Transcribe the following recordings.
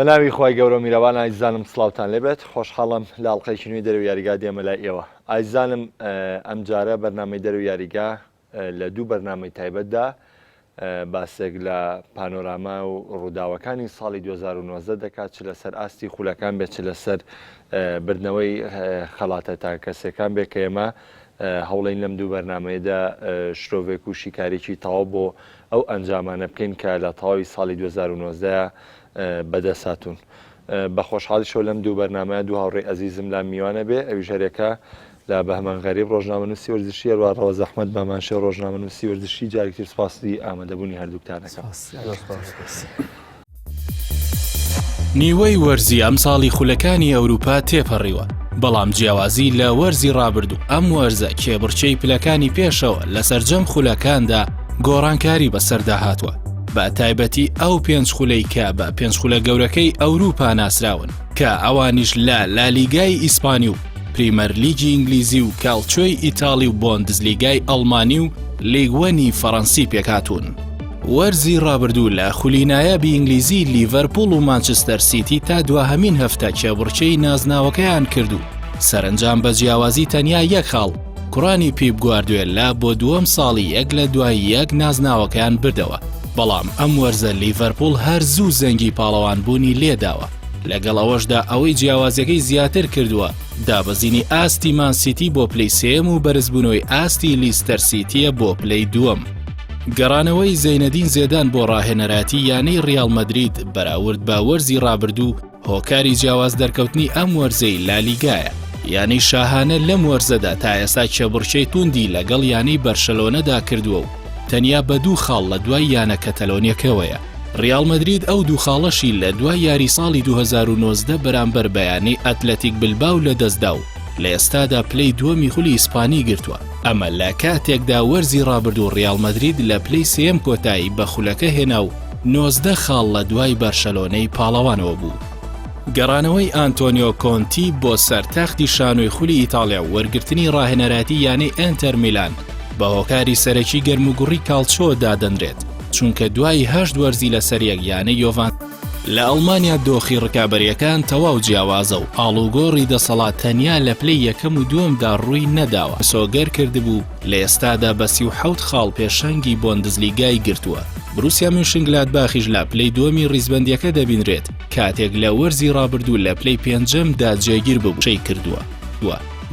بە ناوی خوای گەورە و میرەبان ئایزانم سڵاوتان لێبێت خۆشحاڵم لە ئەڵقەیەکی نوێی دەرەوەی یاریگا دێمە لای ئێوە ئایزانم ئەمجارە بەرنامەی دەرەوەی یاریگا لە دوو بەرنامەی تایبەتدا باسێک لە پانۆراما و ڕووداوەکانی ساڵی 2019 دەکات چ لەسەر ئاستی خولەکان بێت چ لەسەر بردنەوەی خەڵاتە تاکەسەکان بێت کە ئێمە هەوڵین لەم دوو بەرنمەیەدا شرۆڤێک و شیکارێکی تەواو بۆ ئەو ئەنجامانە بکەین کە لە تەواوی ساڵی 2019 بەدەست هاتوون. بە خۆشحاڵیشەوە لەم دوو بەرنامەیە دوو هاوڕێی ئەزیزم لام میوانە بێ ئەویش هەرێکە لە بەهمەن غەریب ڕۆژنامەنووسی وەرزشی هەروە ڕەوەز ئەحمەد بەهمان شێخ ڕۆژنامەنووسی وەرزشی جارێکی تر سوپاسی ئامادەبوونی هەردووکتان ئەکەم. نیوەی وەرزی ئەمساڵی خولەکانی ئەوروپا تێپەڕیوە، بەڵام جیاوازی لە وەرزی ڕابردوو ئەم وەرزە کێبڕکێی پلەکانی پێشەوە لە سەرجەم خولەکاندا گۆڕانکاری بەسەردا هاتووە، بە تایبەتی ئەو پێنج خولەی کە بە پێنج خولە گەورەکەی ئەوروپا ناسراون کە ئەوانیش لە لالیگای ئیسپانی و پریمەرلیگی ئینگلیزی و کالچۆی ئیتاڵی و بۆندزلیگای ئەڵمانی و لیگ وەنی فەڕەنسی پێکهاتوون. وەرزی ڕابردوو لە خولی نایابی ئینگلیزی لیڤەرپوڵ و مانچستەر سیتی تا دواهەمین هەفتە کێبڕکێی نازناوەکەیان کرد و سەرەنجام بە جیاوازی تەنیا یەک خاڵ کوڕانی پیپ گواردوێلا بۆ دووەم ساڵی یەک لە دوای یەک نازناوەکەیان بردەوە بەڵام ئەم وەرزە لیڤەرپوڵ هەر زوو زەنگی پاڵەوانبوونی لێداوە لەگەڵ ئەوەشدا ئەوەی جیاوازیەکەی زیاتر کردووە دابەزینی ئاستی مان سیتی بۆ پلەی سێیەم و بەرزبوونەوەی ئاستی لیستەر سیتیە بۆ پلەی دووەم. گەڕانەوەی زەینەدین زێدان بۆ ڕاهێنەرایەتی یانەی ڕیاڵ مەدرید بەراورد بە وەرزی ڕابردوو هۆکاری جیاواز دەرکەوتنی ئەم وەرزەی لالیگایە. یانەی شاهانە لەم وەرزەدا تا ئێستا کێبڕکێی توندی لەگەڵ یانەی بەرشەلۆنەدا کردووە و تەنیا بە دوو خاڵ لە دوای یانە کەتەلۆنیەکەوەیە. ڕیاڵ مەدرید ئەو دوو خاڵەشی لە دوای یاری ساڵی 2019 بەرامبەر بە یانەی ئەتلەتیک بلباو لەدەستدا و لە ئێستادا پلەی دووەمی خولی ئیسپانی گرتووە. ئەمە لە کاتێکدا وەرزی رابردوو ریال مەدرید لە پلەی سێیەم کۆتایی بە خولەکە هێنا و 19 خاڵ لە دوای بەرشەلۆنەی پاڵەوانەوە بوو. گەڕانەوەی ئانتۆنیۆ کۆنتی بۆ سەر تەختی شانۆی خولی ئیتاڵیا و وەرگرتنی راهێنەرایەتی یانەی ئینتەر میلان بە هۆکاری سەرەکی گەرموگوڕی کاڵچۆ دادەنرێت، چونکە دوای هەشت وەرزی لەسەریەک یانەی یۆڤان، لە ئەڵمانیا دۆخی ڕکابەرییەکان تەواو جیاوازە و ئاڵوگۆڕی دەسەڵات تەنیا لە پلەی یەکەم و دووەمدا ڕووی نەداوە. مسۆگەر کردبوو، لە ئێستادا بە 37 خاڵ پێشەنگی بۆندزلیگای گرتووە. بروسیا میونشنگلادباخیش لە پلەی دووەمی ڕیزبەندییەکە دەبینرێت، کاتێک لە وەرزی ڕابردوو لە پلەی پێنجەمدا جێگیر ببوو. کردووە.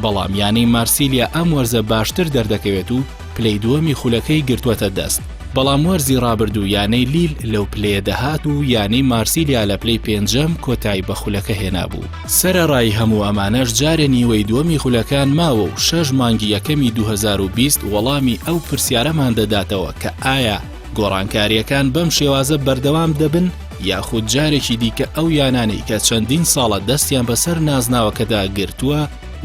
بەڵام یانەی مارسیلیا ئەم وەرزە باشتر دەردەکەوێت و پلەی دووەمی خولەکەی گرتووەتە دەست، بەڵام وەرزی رابردوو یانەی لیل لەو پلەیە دەهات و یانەی مارسیلیا لە پلەی پێنجەم کۆتایی بە خولەکە هێنابوو. سەرەڕای هەموو ئەمانەش جارێ نیوەی دووەمی خولەکان ماوە و شەش مانگی یەکەمی 2020 وەڵامی ئەو پرسیارەمان دەداتەوە کە ئایا گۆڕانکارییەکان بەم شێوازە بەردەوام دەبن یاخود جارێکی دیکە ئەو یانانەی کە چەندین ساڵە دەستیان بەسەر نازناوەکەدا گرتووە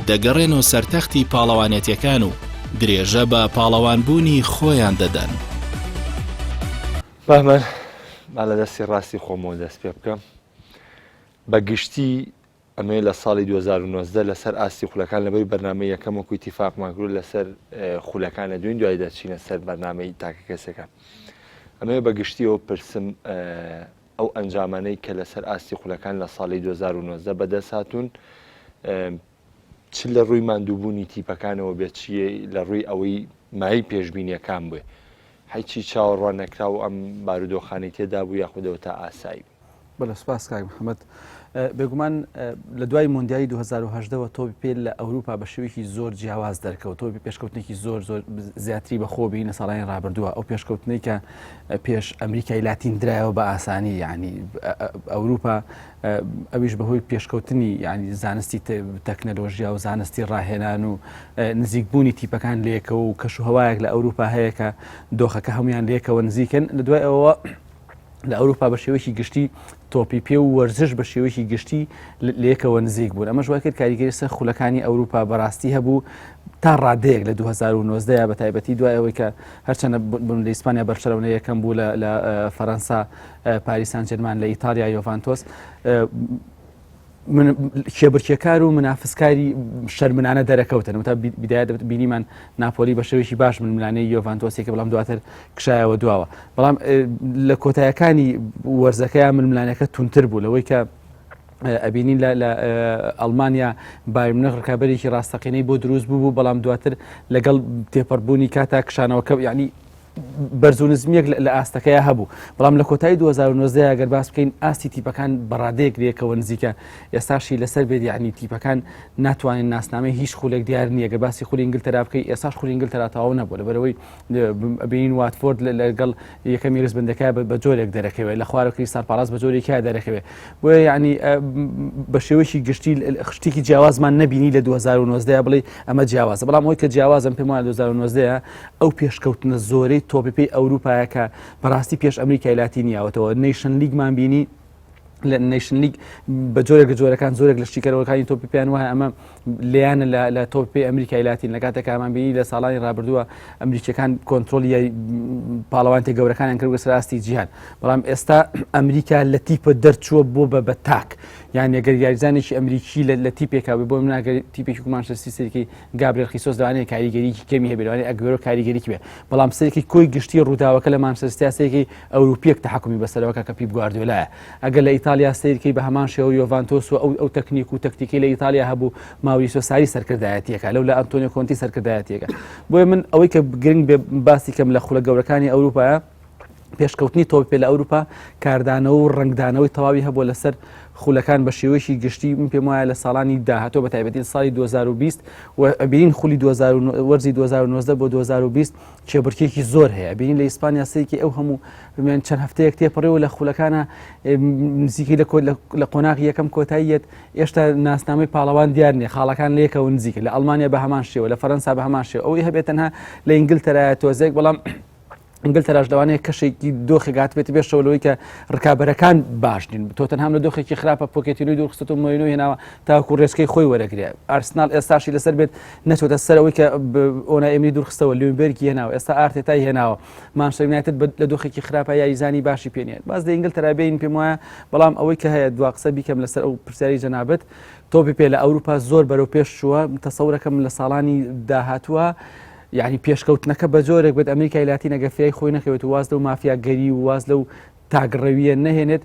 دەگەڕێنەوە سەر تەختی پاڵەوانێتیەکان و درێژە بە پاڵەوانبوونی خۆیان دەدەن. بەهمەن، با لە دەستی ڕاستی خۆمەوە دەست پێ بکەم. بە گشتی ئەمەوێ لە ساڵی 2019 لەسەر ئاستی خولەکان لەبەری بەرنامەی یەکەم وەکو ئیتیفاقمان کرد لەسەر خولەکان لە دوین دوای دەچینە سەر بەرنامەی تاکەکەسەکان. ئەمەوێ بە گشتیەوە پرسم ئەو ئەنجامانەی کە لەسەر ئاستی خولەکان لە ساڵی 2019 بەدەست هاتوون چ لە ڕووی ماندووبوونی تیپەکانەوە بێت چ لە ڕووی ئەوەی مایەی پێشبینیەکان بێ هیچی چاوەڕوان نەکراو ئەم بارودۆخانەی تێدا بوو یاخودەوە تا ئاسایی بوو. بەڵێ سوپاس کاک محەممەد. بێگومان لە دوای مۆندیالی 2010ەوە تۆپی پێ لە ئەوروپا بە شێوەیەکی زۆر جیاواز دەرکەوت تۆپی پێشکەوتنێکی زۆر زۆر زیاتری بەخۆ بینی لە ساڵانی ڕابردووە ئەو پێشکەوتنەی کە پێش ئەمریکای لاتین درایەوە بە ئاسانی یعنی ئەوروپا ئەویش بەهۆی پێشکەوتنی یعنی زانستی تەکنەلۆژیا و زانستی ڕاهێنان و نزیکبوونی تیپەکان لەیەکەوە و کەش و هەوایەک لە ئەوروپا هەیە کە دۆخەکە هەمویان لەیەکەوە نزیکن لە دوای ئەوە لە ئەوروپا بە شێوەیەکی گشتی تۆپی پێ و وەرزش بە شێوەیەکی گشتی لەیەکەوە نزیک بوون ئەمەش وای کرد کاریگەری سەر خولەکانی ئەوروپا بەڕاستی هەبوو تا ڕادەیەک لە 2019 بە تایبەتی دوای ئەوەی کە هەرچەنە بوون لە ئیسپانیا بەرشەلۆنە یەکەم بوو لە فەرەنسا پاریس سان جێرمان لە ئیتالیا یۆڤانتۆس. کێبرکێکار و منافسکاری شەرمنانە دەرەکەوتن تا بیدایە بینیمان ناپۆلی بە شێوەیەکی باش ململانێی یۆڤانتۆسێکە بەڵام دواتر کشایەوە دواوە بەڵام لە کۆتایەکانی وەرزەکەیان ململانەکە تونتر بوو لەوەی کە ئەبینین لە ئەڵمانیا بایرن ڕکابەرێکی ڕاستەقینەی بۆ دروست بوو بوو بەڵام دواتر لەگەڵ تێپەڕبوونی کاتا کشانەوەکە یعنی بەرز و نزمیەک لە ئاستەکەیا هەبوو بەڵام لە کۆتایی 2019 گەر باس بکەین ئاستی تیپەکان بەڕادەیەک لەیەکەوە نزیکە ئێستاشی لەسەر بێت یعنی تیپەکان ناتوانین ناسنامەی هیچ خولێک دیار نییە گەر باسی خولی ئینگلتەرا بکەی ئێستاش خولی ئینگلتەرا تەواو نەبوو لەبەرەوەی بینین واتفۆرد لەگەڵ یەکەمی ریزبندەکە بە جۆرێک دەرەکەوێت لە خوارە کریستال پالاس بە جۆرێکیا دەرەکەوێت بۆیە یعنی بە شێوەیەکی گشتی شتێکی جیاوازمان نەبینی لە 2019 بڵێ ئەمە جیاوازە بەڵام ئەوەی کە جیاوازم پێم وایە 2019 ئەو پێشکەوتنە زۆرەی تۆپی پێی ئەوروپایە کە بەڕاستی پێش ئەمریکای لاتینی یاوەتەوە نەیشن لیگمان بینی لە نەیشن لیگ بە جۆرێک لە جۆرەکان زۆرێک لە شیکەرەوەکانی تۆپی پێیان وایە ئەمە لیانە لە تۆپی پێی ئەمریکای لاتین لە کاتێک ئامان بینی لە ساڵانی رابردووە ئەمریکیەکان کۆنترۆلی پاڵەوانتە گەورەکانیان کردوە سەر ئاستی جیهان بەڵام ئێستا ئەمریکا لە تیپە دەرچووە بۆ بە بە تاک یان ئەگەر یاریزانێکی ئەمریکی لە تیپێکا بێ بۆ مناگەر تیپێکی مانچستەر سیتی گابرێل خیسۆس لەوانەیە کاریگەریی کەمی هەبێت لەوانەیە ئەگوێرۆ کاریگەریی بێ بەڵام سەرێکی کۆی گشتی ڕووداوەکە لە مانچستەر سیتی سەرێکی ئەوروپیەک تەحەکومی بەسەرەوەکە کە پیپ گواردیۆلایە ئەگەر لە ئیتالیا سەیرکەی بە هەمان شێوە یۆڤانتۆس و ئەو ئەو تەکنیک و تەکتیکی لە ئیتالیا هەبوو ماوریسۆ ساری سەرکردایەتیەکە لەو لە ئەنتۆنیۆ کۆنتی سەرکردایەتیەکە بۆیە من ئەوەی کە گرنگ بێ باسی کەم لە خولە گەورەکانی ئەوروپایە پێشکەوتنی تۆپی پێ لە ئەوروپا کاردانەوە و ڕەنگدانەوەی تەواوی هەبووە لەسەر خولەکان بە شێوەیەکی گشتی من پێم وایە لە ساڵانی داهاتوو بە تایبەتی لە ساڵی 2020 و ئەبینین خولی 2000 وەرزی 2019 بۆ 2020 کێبڕکێکی زۆر هەیە بینین لە ئیسپانیا سێکی ئەو هەموو بمێن چەند هەفتەیەک تێپەڕیوە لە خولەکانە نزیکی لە کۆ لە قۆناغی یەکەم کۆتاییەت ئێشتا ناسنامەی پاڵەوان دیار نییە خاڵەکان لەیەکەوە نزیکە لە ئەڵمانیا بە هەمان شێوە لە فەرەنسا بە هەمان شێوە ئەوەی هەبێت تەنها لە ئینگلتەرایە تۆزێک بەڵام ئینگلتەراش لەوانەیە کەشێکی دۆخێک هاتبێت پێشەوە لەوەی کە ڕکابەرەکان باش نین تۆتەنهام لە دۆخێکی خراپە پۆکێتینۆی دوورخستەوە مۆرینۆی هێناوە تاکو ڕێچکەی خۆی وەرەگرێ ئارسناڵ ئێستاشی لەسەر بێت نەچۆتە سەرەوەی کە ئۆنا ئێمری دوورخستەوە لیونبێرگی هێناوە ئێستا ئارتێتای هێناوە مانچستەر یونایتد لە دۆخێکی خراپە یاریزانی باشی پێ نییە باز لە ئینگلتەرا بێین پێم وایە بەڵام ئەوەی کە هەیە دوا قسە بیکەم لەسەر ئەو پرسیاری جەنابت تۆپی پێ لە ئەوروپا زۆر بەرەو پێش چووە تەسەورەکەم لە ساڵانی داهاتووە یانی پێشکەوتنەکە بە جۆرێک بێت ئەمریکای لاتین ئەگەر فریای خۆی نەکەوێت و واز لەو مافیاگەری و واز لەو تاکڕەویە نەهێنێت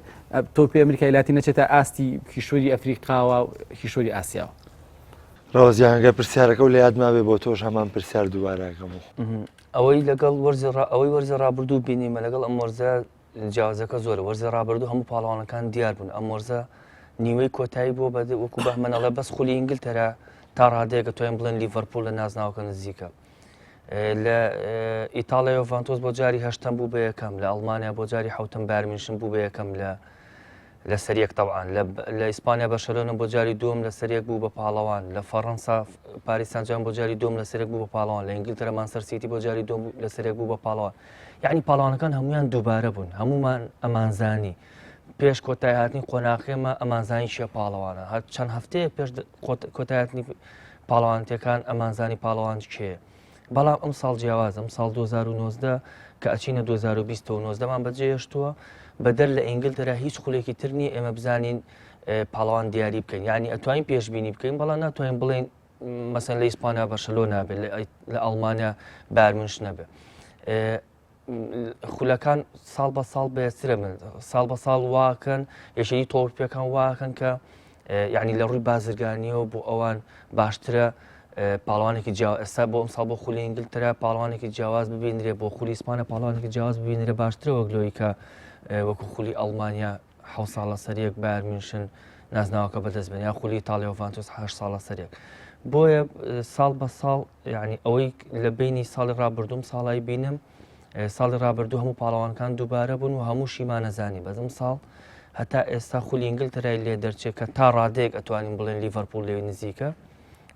تۆپی ئەمریکای لاتین نەچێتە ئاستی کیشوەری ئەفریقاوە و کیشوەری ئاسیاوە. ڕەوەز گیان گەر پرسیارەکە و لە یاد مابێ بۆ تۆش هەمان پرسیار دووبارەکەم و. ئەوەی لەگەڵ وەرزی ئەوەی وەرزی ڕابردوو بینیمە لەگەڵ ئەم وەرزە جیاوازەکە زۆرە وەرزی ڕابردوو هەموو پاڵەوانەکان دیار بوون ئەم وەرزە نیوەی کۆتایی بووە بە وەکو بەهمەن ئەڵێ بەس خولی ئینگلتەرا تا ڕادەیەکە توانین بڵێن لیڤەرپوڵ لە نازناوەکە نزیکە لە ئیتاڵیا یۆڤانتۆس بۆ جاری هەشتەم بوو بە یەکەم لە ئەڵمانیا بۆ جاری حوتەم بایرن میونشن بوو بە یەکەم لە لەسەر یەک تەوان لە ئیسپانیا بەرشەلۆنە بۆ جاری دووەم لەسەر یەک بوو بە پاڵەوان لە فەڕەنسا پاریس سانجان بۆ جاری دووەم لەسەر یەک بوو بە پاڵەوان لە ئینگلتەرا مانچستەر سیتی بۆ جاری دووەم لەسەر یەک بوو بە پاڵەوان یعنی پاڵەوانەکان هەمویان دووبارە بوون هەمومان ئەمانزانی پێش کۆتای هاتنی قۆناخێمە ئەمانزانی شێ پاڵەوانە هەر چەند هەفتەیە پێش کۆتایەتنی پاڵەوانتەکان ئەمانزانی پاڵەوان کێ بەڵام ئەم ساڵ جیاواز ئەم ساڵ 2019 کە ئەچینە 2029 مان بەجێهێشتووە بەدەر لە ئینگلتەرا هیچ خولێکی تر نییە ئێمە بزانین پاڵەوان دیاری بکەین یعنی ئەتوانین پێشبینی بکەین بەڵام ناتوانین بڵێن مەسەن لە ئیسپانیا بەرشەلۆنە بێت لە ئەڵمانیا بایرن میونشن نەبێت خولەکان ساڵ بە ساڵ بەهێزترە من ساڵ بە ساڵ واکەن یەکێتی تۆپی پێکان واکەن کە یعنی لە ڕووی بازرگانیەوە بۆ ئەوان باشترە پاڵوانێکی جیا ئێستا بۆ ئەم ساڵ بۆ خولی ئینگلتەرا پاڵوانێکی جیاواز ببینرێ بۆ خولی ئیسپانیا پاڵوانێکی جیاواز ببینرێ باشترە وەک لەوەی کە وەکو خولی ئەڵمانیا حە ساڵ لەسەر یەک بایرن میونشن نازناوەکە بەدەست بێن یا خولی ئیتاڵیا یۆڤانتۆس هه ساڵ لەسەر یەک بۆیە ساڵ بە ساڵ یعنی ئەوەی لە بینی ساڵی ڕابردووم ساڵی بینم ساڵی ڕابردوو هەموو پاڵەوانکان دووبارە بوون و هەموو شیمانەزانی بەزم ساڵ هەتا ئێستا خولی ئینگلتەرای لێ دەرچێت کە تا ڕادەیەک ئەتوانین بڵێن لیڤەرپول لێ نزیکە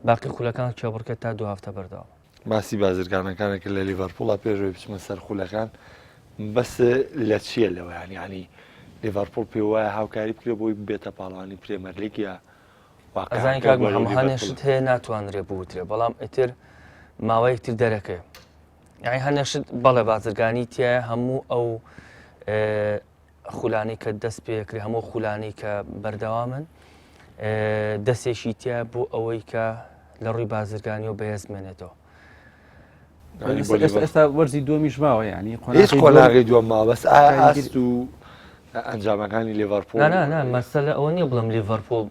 باقی خولەکان کێبڕکێ تا دو هەفتە بەردەوام. باسی بازرگانەکانە کرد لە لیڤەرپوڵا پێش ئەوەی بچمە سەر خولەکان بەس لە چییە لەوەیان یعنی لیڤەرپوڵ پێ وایە هاوکاری بکرێ بۆی ببێتە پاڵەوانی پرێمەرلیگ یا ئەزانی کاک محەممەد هەنێ شت هەیە ناتوانرێ بوترێ بەڵام ئیتر ماوەیەک تر دەرەکەی یعنی هەنێ شت بەڵێ بازرگانی تایە هەموو ئەو خولانی کە دەست پێکرێ هەموو خولانی کە بەردەوامن. دەستێکی تیا بۆ ئەوەی کە لە ڕووی بازرگانیەوە بەهێز بمێنێتەوە. ئێستا وەرزی دووەمیش ماوە ینی هیچ قۆناغی دووەم ماوە بەس ئاست و ئەنجامەکانی لیڤەرپۆل نا مەسەلە ئەوە نییە بڵم لیڤەرپۆل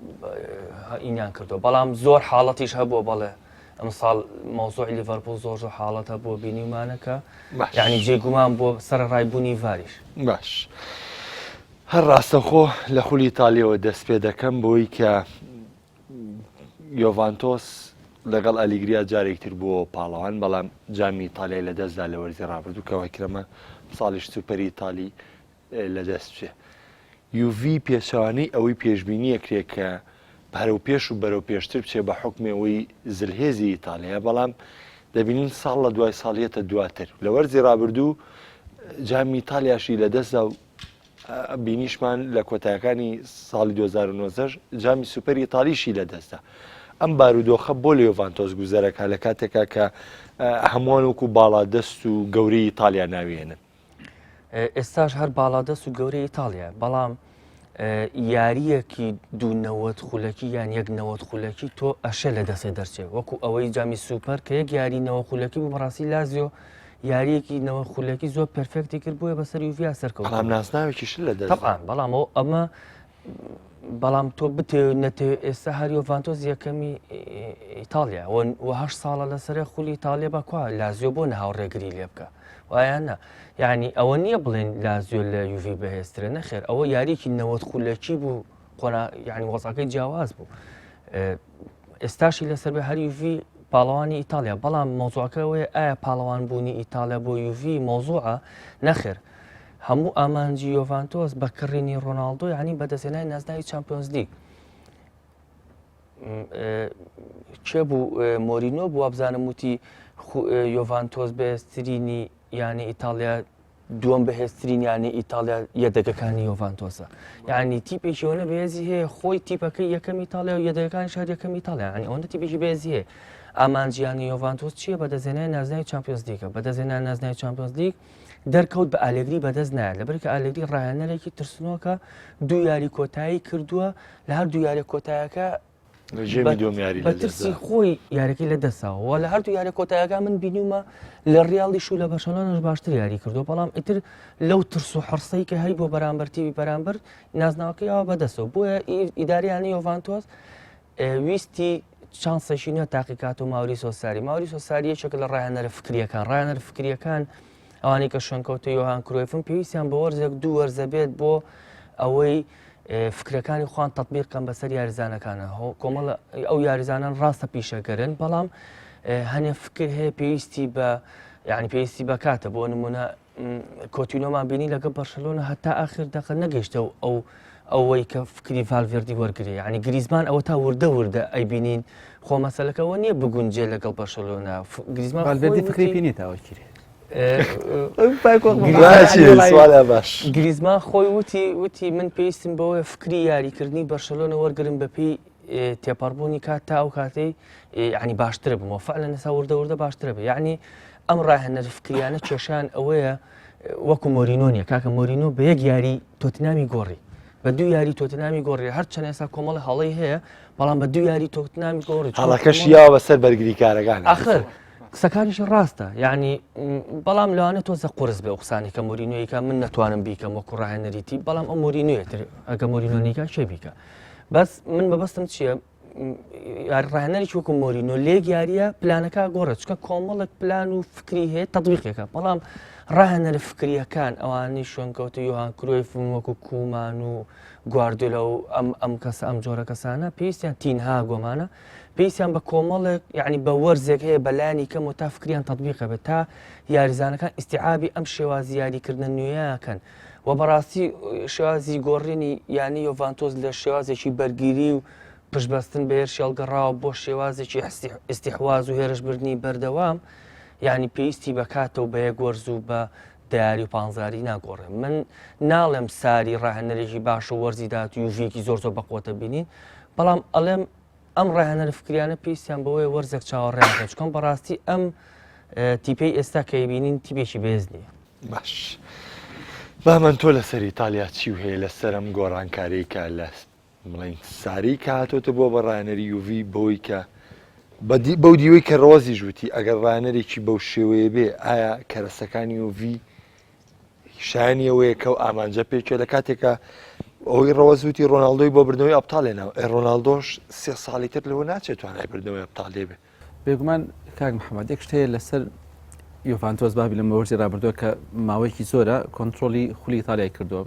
ئینیان کردو بەڵام زۆر حاڵەتیش هەبووە بەڵێ ئەمساڵ مەوزوعی لیڤەرپوڵ زۆر زۆر حاڵەت هەبووە بینیومانە کە یعنی جێگومان بووە سەرەڕای بوونی ڤاریش. باش هەر ڕاستەخۆ لە خولی ئیتالیەوە دەست پێ دەکەم بۆی کە یۆڤانتۆس لەگەڵ ئەلیگریا جارێکتر بووە پاڵەوان بەڵام جامی ئیتالیای لەدەستدا لە وەرزی ڕابردوو کە وای کرەمە ساڵیش سوپەری ئیتالی لەدەست بچێ. یوڤی پێچەوانەی ئەوەی پێشبینی ئەکرێ کە بەرەو پێش و بەرەو پێشتر بچێ بە حوکمی ئەوەی زلهێزی ئیتالیایە بەڵام دەبینین ساڵ لە دوای ساڵ یەتە دواتر لە وەرزی ڕابردوو جامی ئیتالیاشی لەدەستدا و بینیشمان لە کۆتایەکانی ساڵی 2019 جامی سوپەری ئیتالیشی لەدەستدا ئەم بارودۆخە بۆ لە یۆڤانتۆس گوزەرەکە لە کاتێکا کە هەمووان وەکو باڵادەست و گەورەی ئیتالیا ناوێنن ئێستاش هەر باڵادەست و گەورەی ئیتاڵیا بەڵام یاریەکی دوو نەوەت خولەکی یان یەک نەوەت خولەکی تۆ ئەشێ لە دەسێ دەرچێ وەکو ئەوەی جامی سوپەر کە یەک یاری نەوە خولەکی بوو بەڕاستی لازیۆ یاریەکی نەوە خولەکی زۆر perfect ی کرد بۆیە بەسەر یوڤیا سەرکەوت بەڵام نازناوێکیش لە دەست طبعا بەڵام ئەو ئەمە بەڵام تۆ بتێ نەتێ ئێستا هەر یۆڤانتۆس یەکەمی ئیتاڵیا و هەشت ساڵە لەسەر خولی ئیتاڵیا بەکوا لازیۆ بۆ نەهاو ڕێگری لێ بکە وایان نا یعنی ئەوە نییە بڵێن لازیۆ لە یوڤی بەهێزترە نەخێر ئەوە یاریکی نەوەت خولەکی بوو قۆنا یعنی وەزعەکەی جیاواز بوو ئێستاشی لەسەر بێ هەر یوڤی پاڵەوانی ئیتالیا بەڵام مەوزوعەکە ئەوەیە ئایا پاڵەوان بوونی ئیتالیا بۆ یوڤی مەوزوعە نەخێر هەموو ئامانجی یۆڤانتۆس بە کڕینی ڕۆناڵدۆ یعنی بەدەستهێنانی نازناوی چامپیۆنز لیگ کێ بوو مۆرینۆ بوو وابزانم وتی یۆڤانتۆس بەهێزترینی یانی ئیتاڵیا دووەم بەهێزترین یانی ئیتاڵیا یەدەگەکانی یۆڤانتۆسە یعنی تیپێکی ئەوەنە بەهێزی هەیە خۆی تیپەکەی یەکەم ئیتاڵیا و یەدەگەکانی شار یەکەم ئیتاڵیا یعنی ئەوەندە تیپێکی بەهێزی هەیە ئامانجیانی یۆڤانتۆس چییە بەدەستهێنانی نازناوی چامپیۆنز لیگە بەدەستهێنانی نازناوی چامپیۆنز لیگ دەرکەوت بە ئالێگری بەدەست نایە لەبەرکە ئالێگری ڕاهێنەرێکی ترسنۆکە دوو یاری کۆتایی کردووە لە هەردوو یاری کۆتایەکە بە ترسی خۆی یاریەکەی لە دەستاوە لە هەردوو یاری کۆتایەکە من بینیومە لە ڕیاڵیش و لە بەرشەلۆنەش باشتر یاری کردو بەڵام ئیتر لەو ترس و حڕسەی کە هەی بۆ بەرامبەر تیوی بەرامبەر نازناوەکەی ئەوە بەدەستەوە بۆیە ئیداریانی یۆڤانتۆس ویستی چانسێکی نوێ تاقیکات و ماوریسۆ ساری ماوریسۆ ساری یەکێکە لە ڕاهێنەرە فکریەکان ڕاهێنەرە فکریەکان ئەوانەی کە شوێنکەوتە یۆهان کرۆیفن پێویستیان بە وەرزێک دوو وەرزە بێت بۆ ئەوەی فکرەکانی خوان تطبیق کەم بەسەر یاریزانەکانە کۆمەڵ ئەو یاریزانان ڕاستە پیشەگەرن بەڵام هەنێ فکر هەیە پێویستی بە یعنی پێویستی بەکاتە بۆ نمونە کۆتینۆمان بینی لەگە بەرشەلۆنە هەتا ئاخر دەقە نەگەیشتە ئەو ئەوەی کە فکری ڤالڤێردی وەرگێ یعنی گریزمان ئەوە تا وردە وردە ئەیبینین خۆ مەسەلەکەەوە نییە بگونجێ لەگەڵ بەرشەلۆنە گریزمان ڤالڤێردی فکری پێ نییە تاوەکیرێ گریزمان خۆی وتی وتی من پێویستم بەوەیە فکری یاریکردنی بەرشەلۆنە وەرگرم بەپی تێپەڕبوونی کات تا ئەو کاتەی یعنی باشتر بمەوە فعلا نەسا وردە وردە باشترە بێ یعنی ئەم ڕاهێنەر فکریانە کێشیان ئەوەیە وەکو مۆرینۆ نیە کاکە مۆرینۆ بە یەک یاری تۆتنامی گۆڕی بە دوو یاری تۆتنامی گۆڕی هەرچەند ئێستا کۆمەڵی هەڵەی هەیە بەڵام بە دوو یاری تۆتنامی گۆڕی هەڵەکەش یاوە بەسەر بەرگریکارەکان ئاخر قسەکانیشی ڕاستە یعنی بەڵام لەوانە تۆزە قرس بێ قسانی کە مۆرینۆیکە من نەتوانم بیکەم وەکو ڕاهێنەریتی بەڵام ئەو مۆرینۆیەتر ئەگە مۆرینۆنیکە چێ بیکە بەس من بەبەستم چییە ڕاهێنەرێکی وەکو مۆرینۆ لێک یاریە پلانەکە گۆڕێت چکە کۆمەڵێک پلان و فکری هەیە تەطبیقێکە بەڵام ڕاهێنەرە فکریەکان ئەوانەی شوێنکەوتە یۆهان کرۆیفن وەکو کومان و گواردیۆلا و ئەم ئەم کەسە ئەم جۆرە کەسانە پێویستیان تینها گۆمانە پێویستیان بە کۆمەڵێک یعنی بە وەرزێک هەیە بەلایانی کەم و تا فکریان تەطبیقە بێت تا یاریزانەکان ئیستیعابی ئەم شێوازی یاریکردنە نوێیەکەن و بەڕاستی شێوازی گۆڕینی یانی یۆڤانتۆس لە شێوازێکی بەرگیری و پشتبەستن بە هێرشی هەڵگەڕاوە بۆ شێوازێکی ئیستیحواز و هێرشبردنی بەردەوام یعنی پێویستی بە کاتە و بە یەک وەرز و بە دەیاری و پانزاری ناگۆڕێ من ناڵێم ساری ڕاهێنەرێکی باش و وەرزی دات و یوڤیەکی زۆر زۆر بەقوتە بینین بەڵام ئەڵێم ئەم ڕاهێنەرە فکریانە پێویستیان بەوەیە وەرزێک چاوەڕێیان بکەن چونکە بەڕاستی ئەم تیپەی ئێستا کە ئەیبینین تیپێکی بەهێز نییە. باش بامەن تۆ لەسەر ئیتالیا چی و هەیە لەسەر ئەم گۆڕانکاری کە لە. بڵێین ساری کە هاتۆتە بووە بە ڕاهێنەری یوڤی بەوەی کە بەو دیوەی کە ڕۆزیش وتی ئەگەر ڕاهێنەرێکی بەو شێوەیە بێ ئایا کەرەسەکانی یوڤی شایانی ئەوەیە کە ئەو ئامانجە پێکێ لە کاتێکە ئەوەی ڕەوەز وتی ڕۆناڵدۆی بۆ بردنەوەی ئەبتال هێناوە ئێ ڕۆناڵدۆش سێ ساڵی تر لەوە ناچێت توانای بردنەوەی ئەبتال لێ بێ. بێگومان کاک محەممەد یەک شت هەیە لەسەر یۆڤانتۆس بابی لە مەوەرزی رابردووە کە ماوەیەکی زۆرە کۆنتترۆلی خولی ئیتالیای کردووە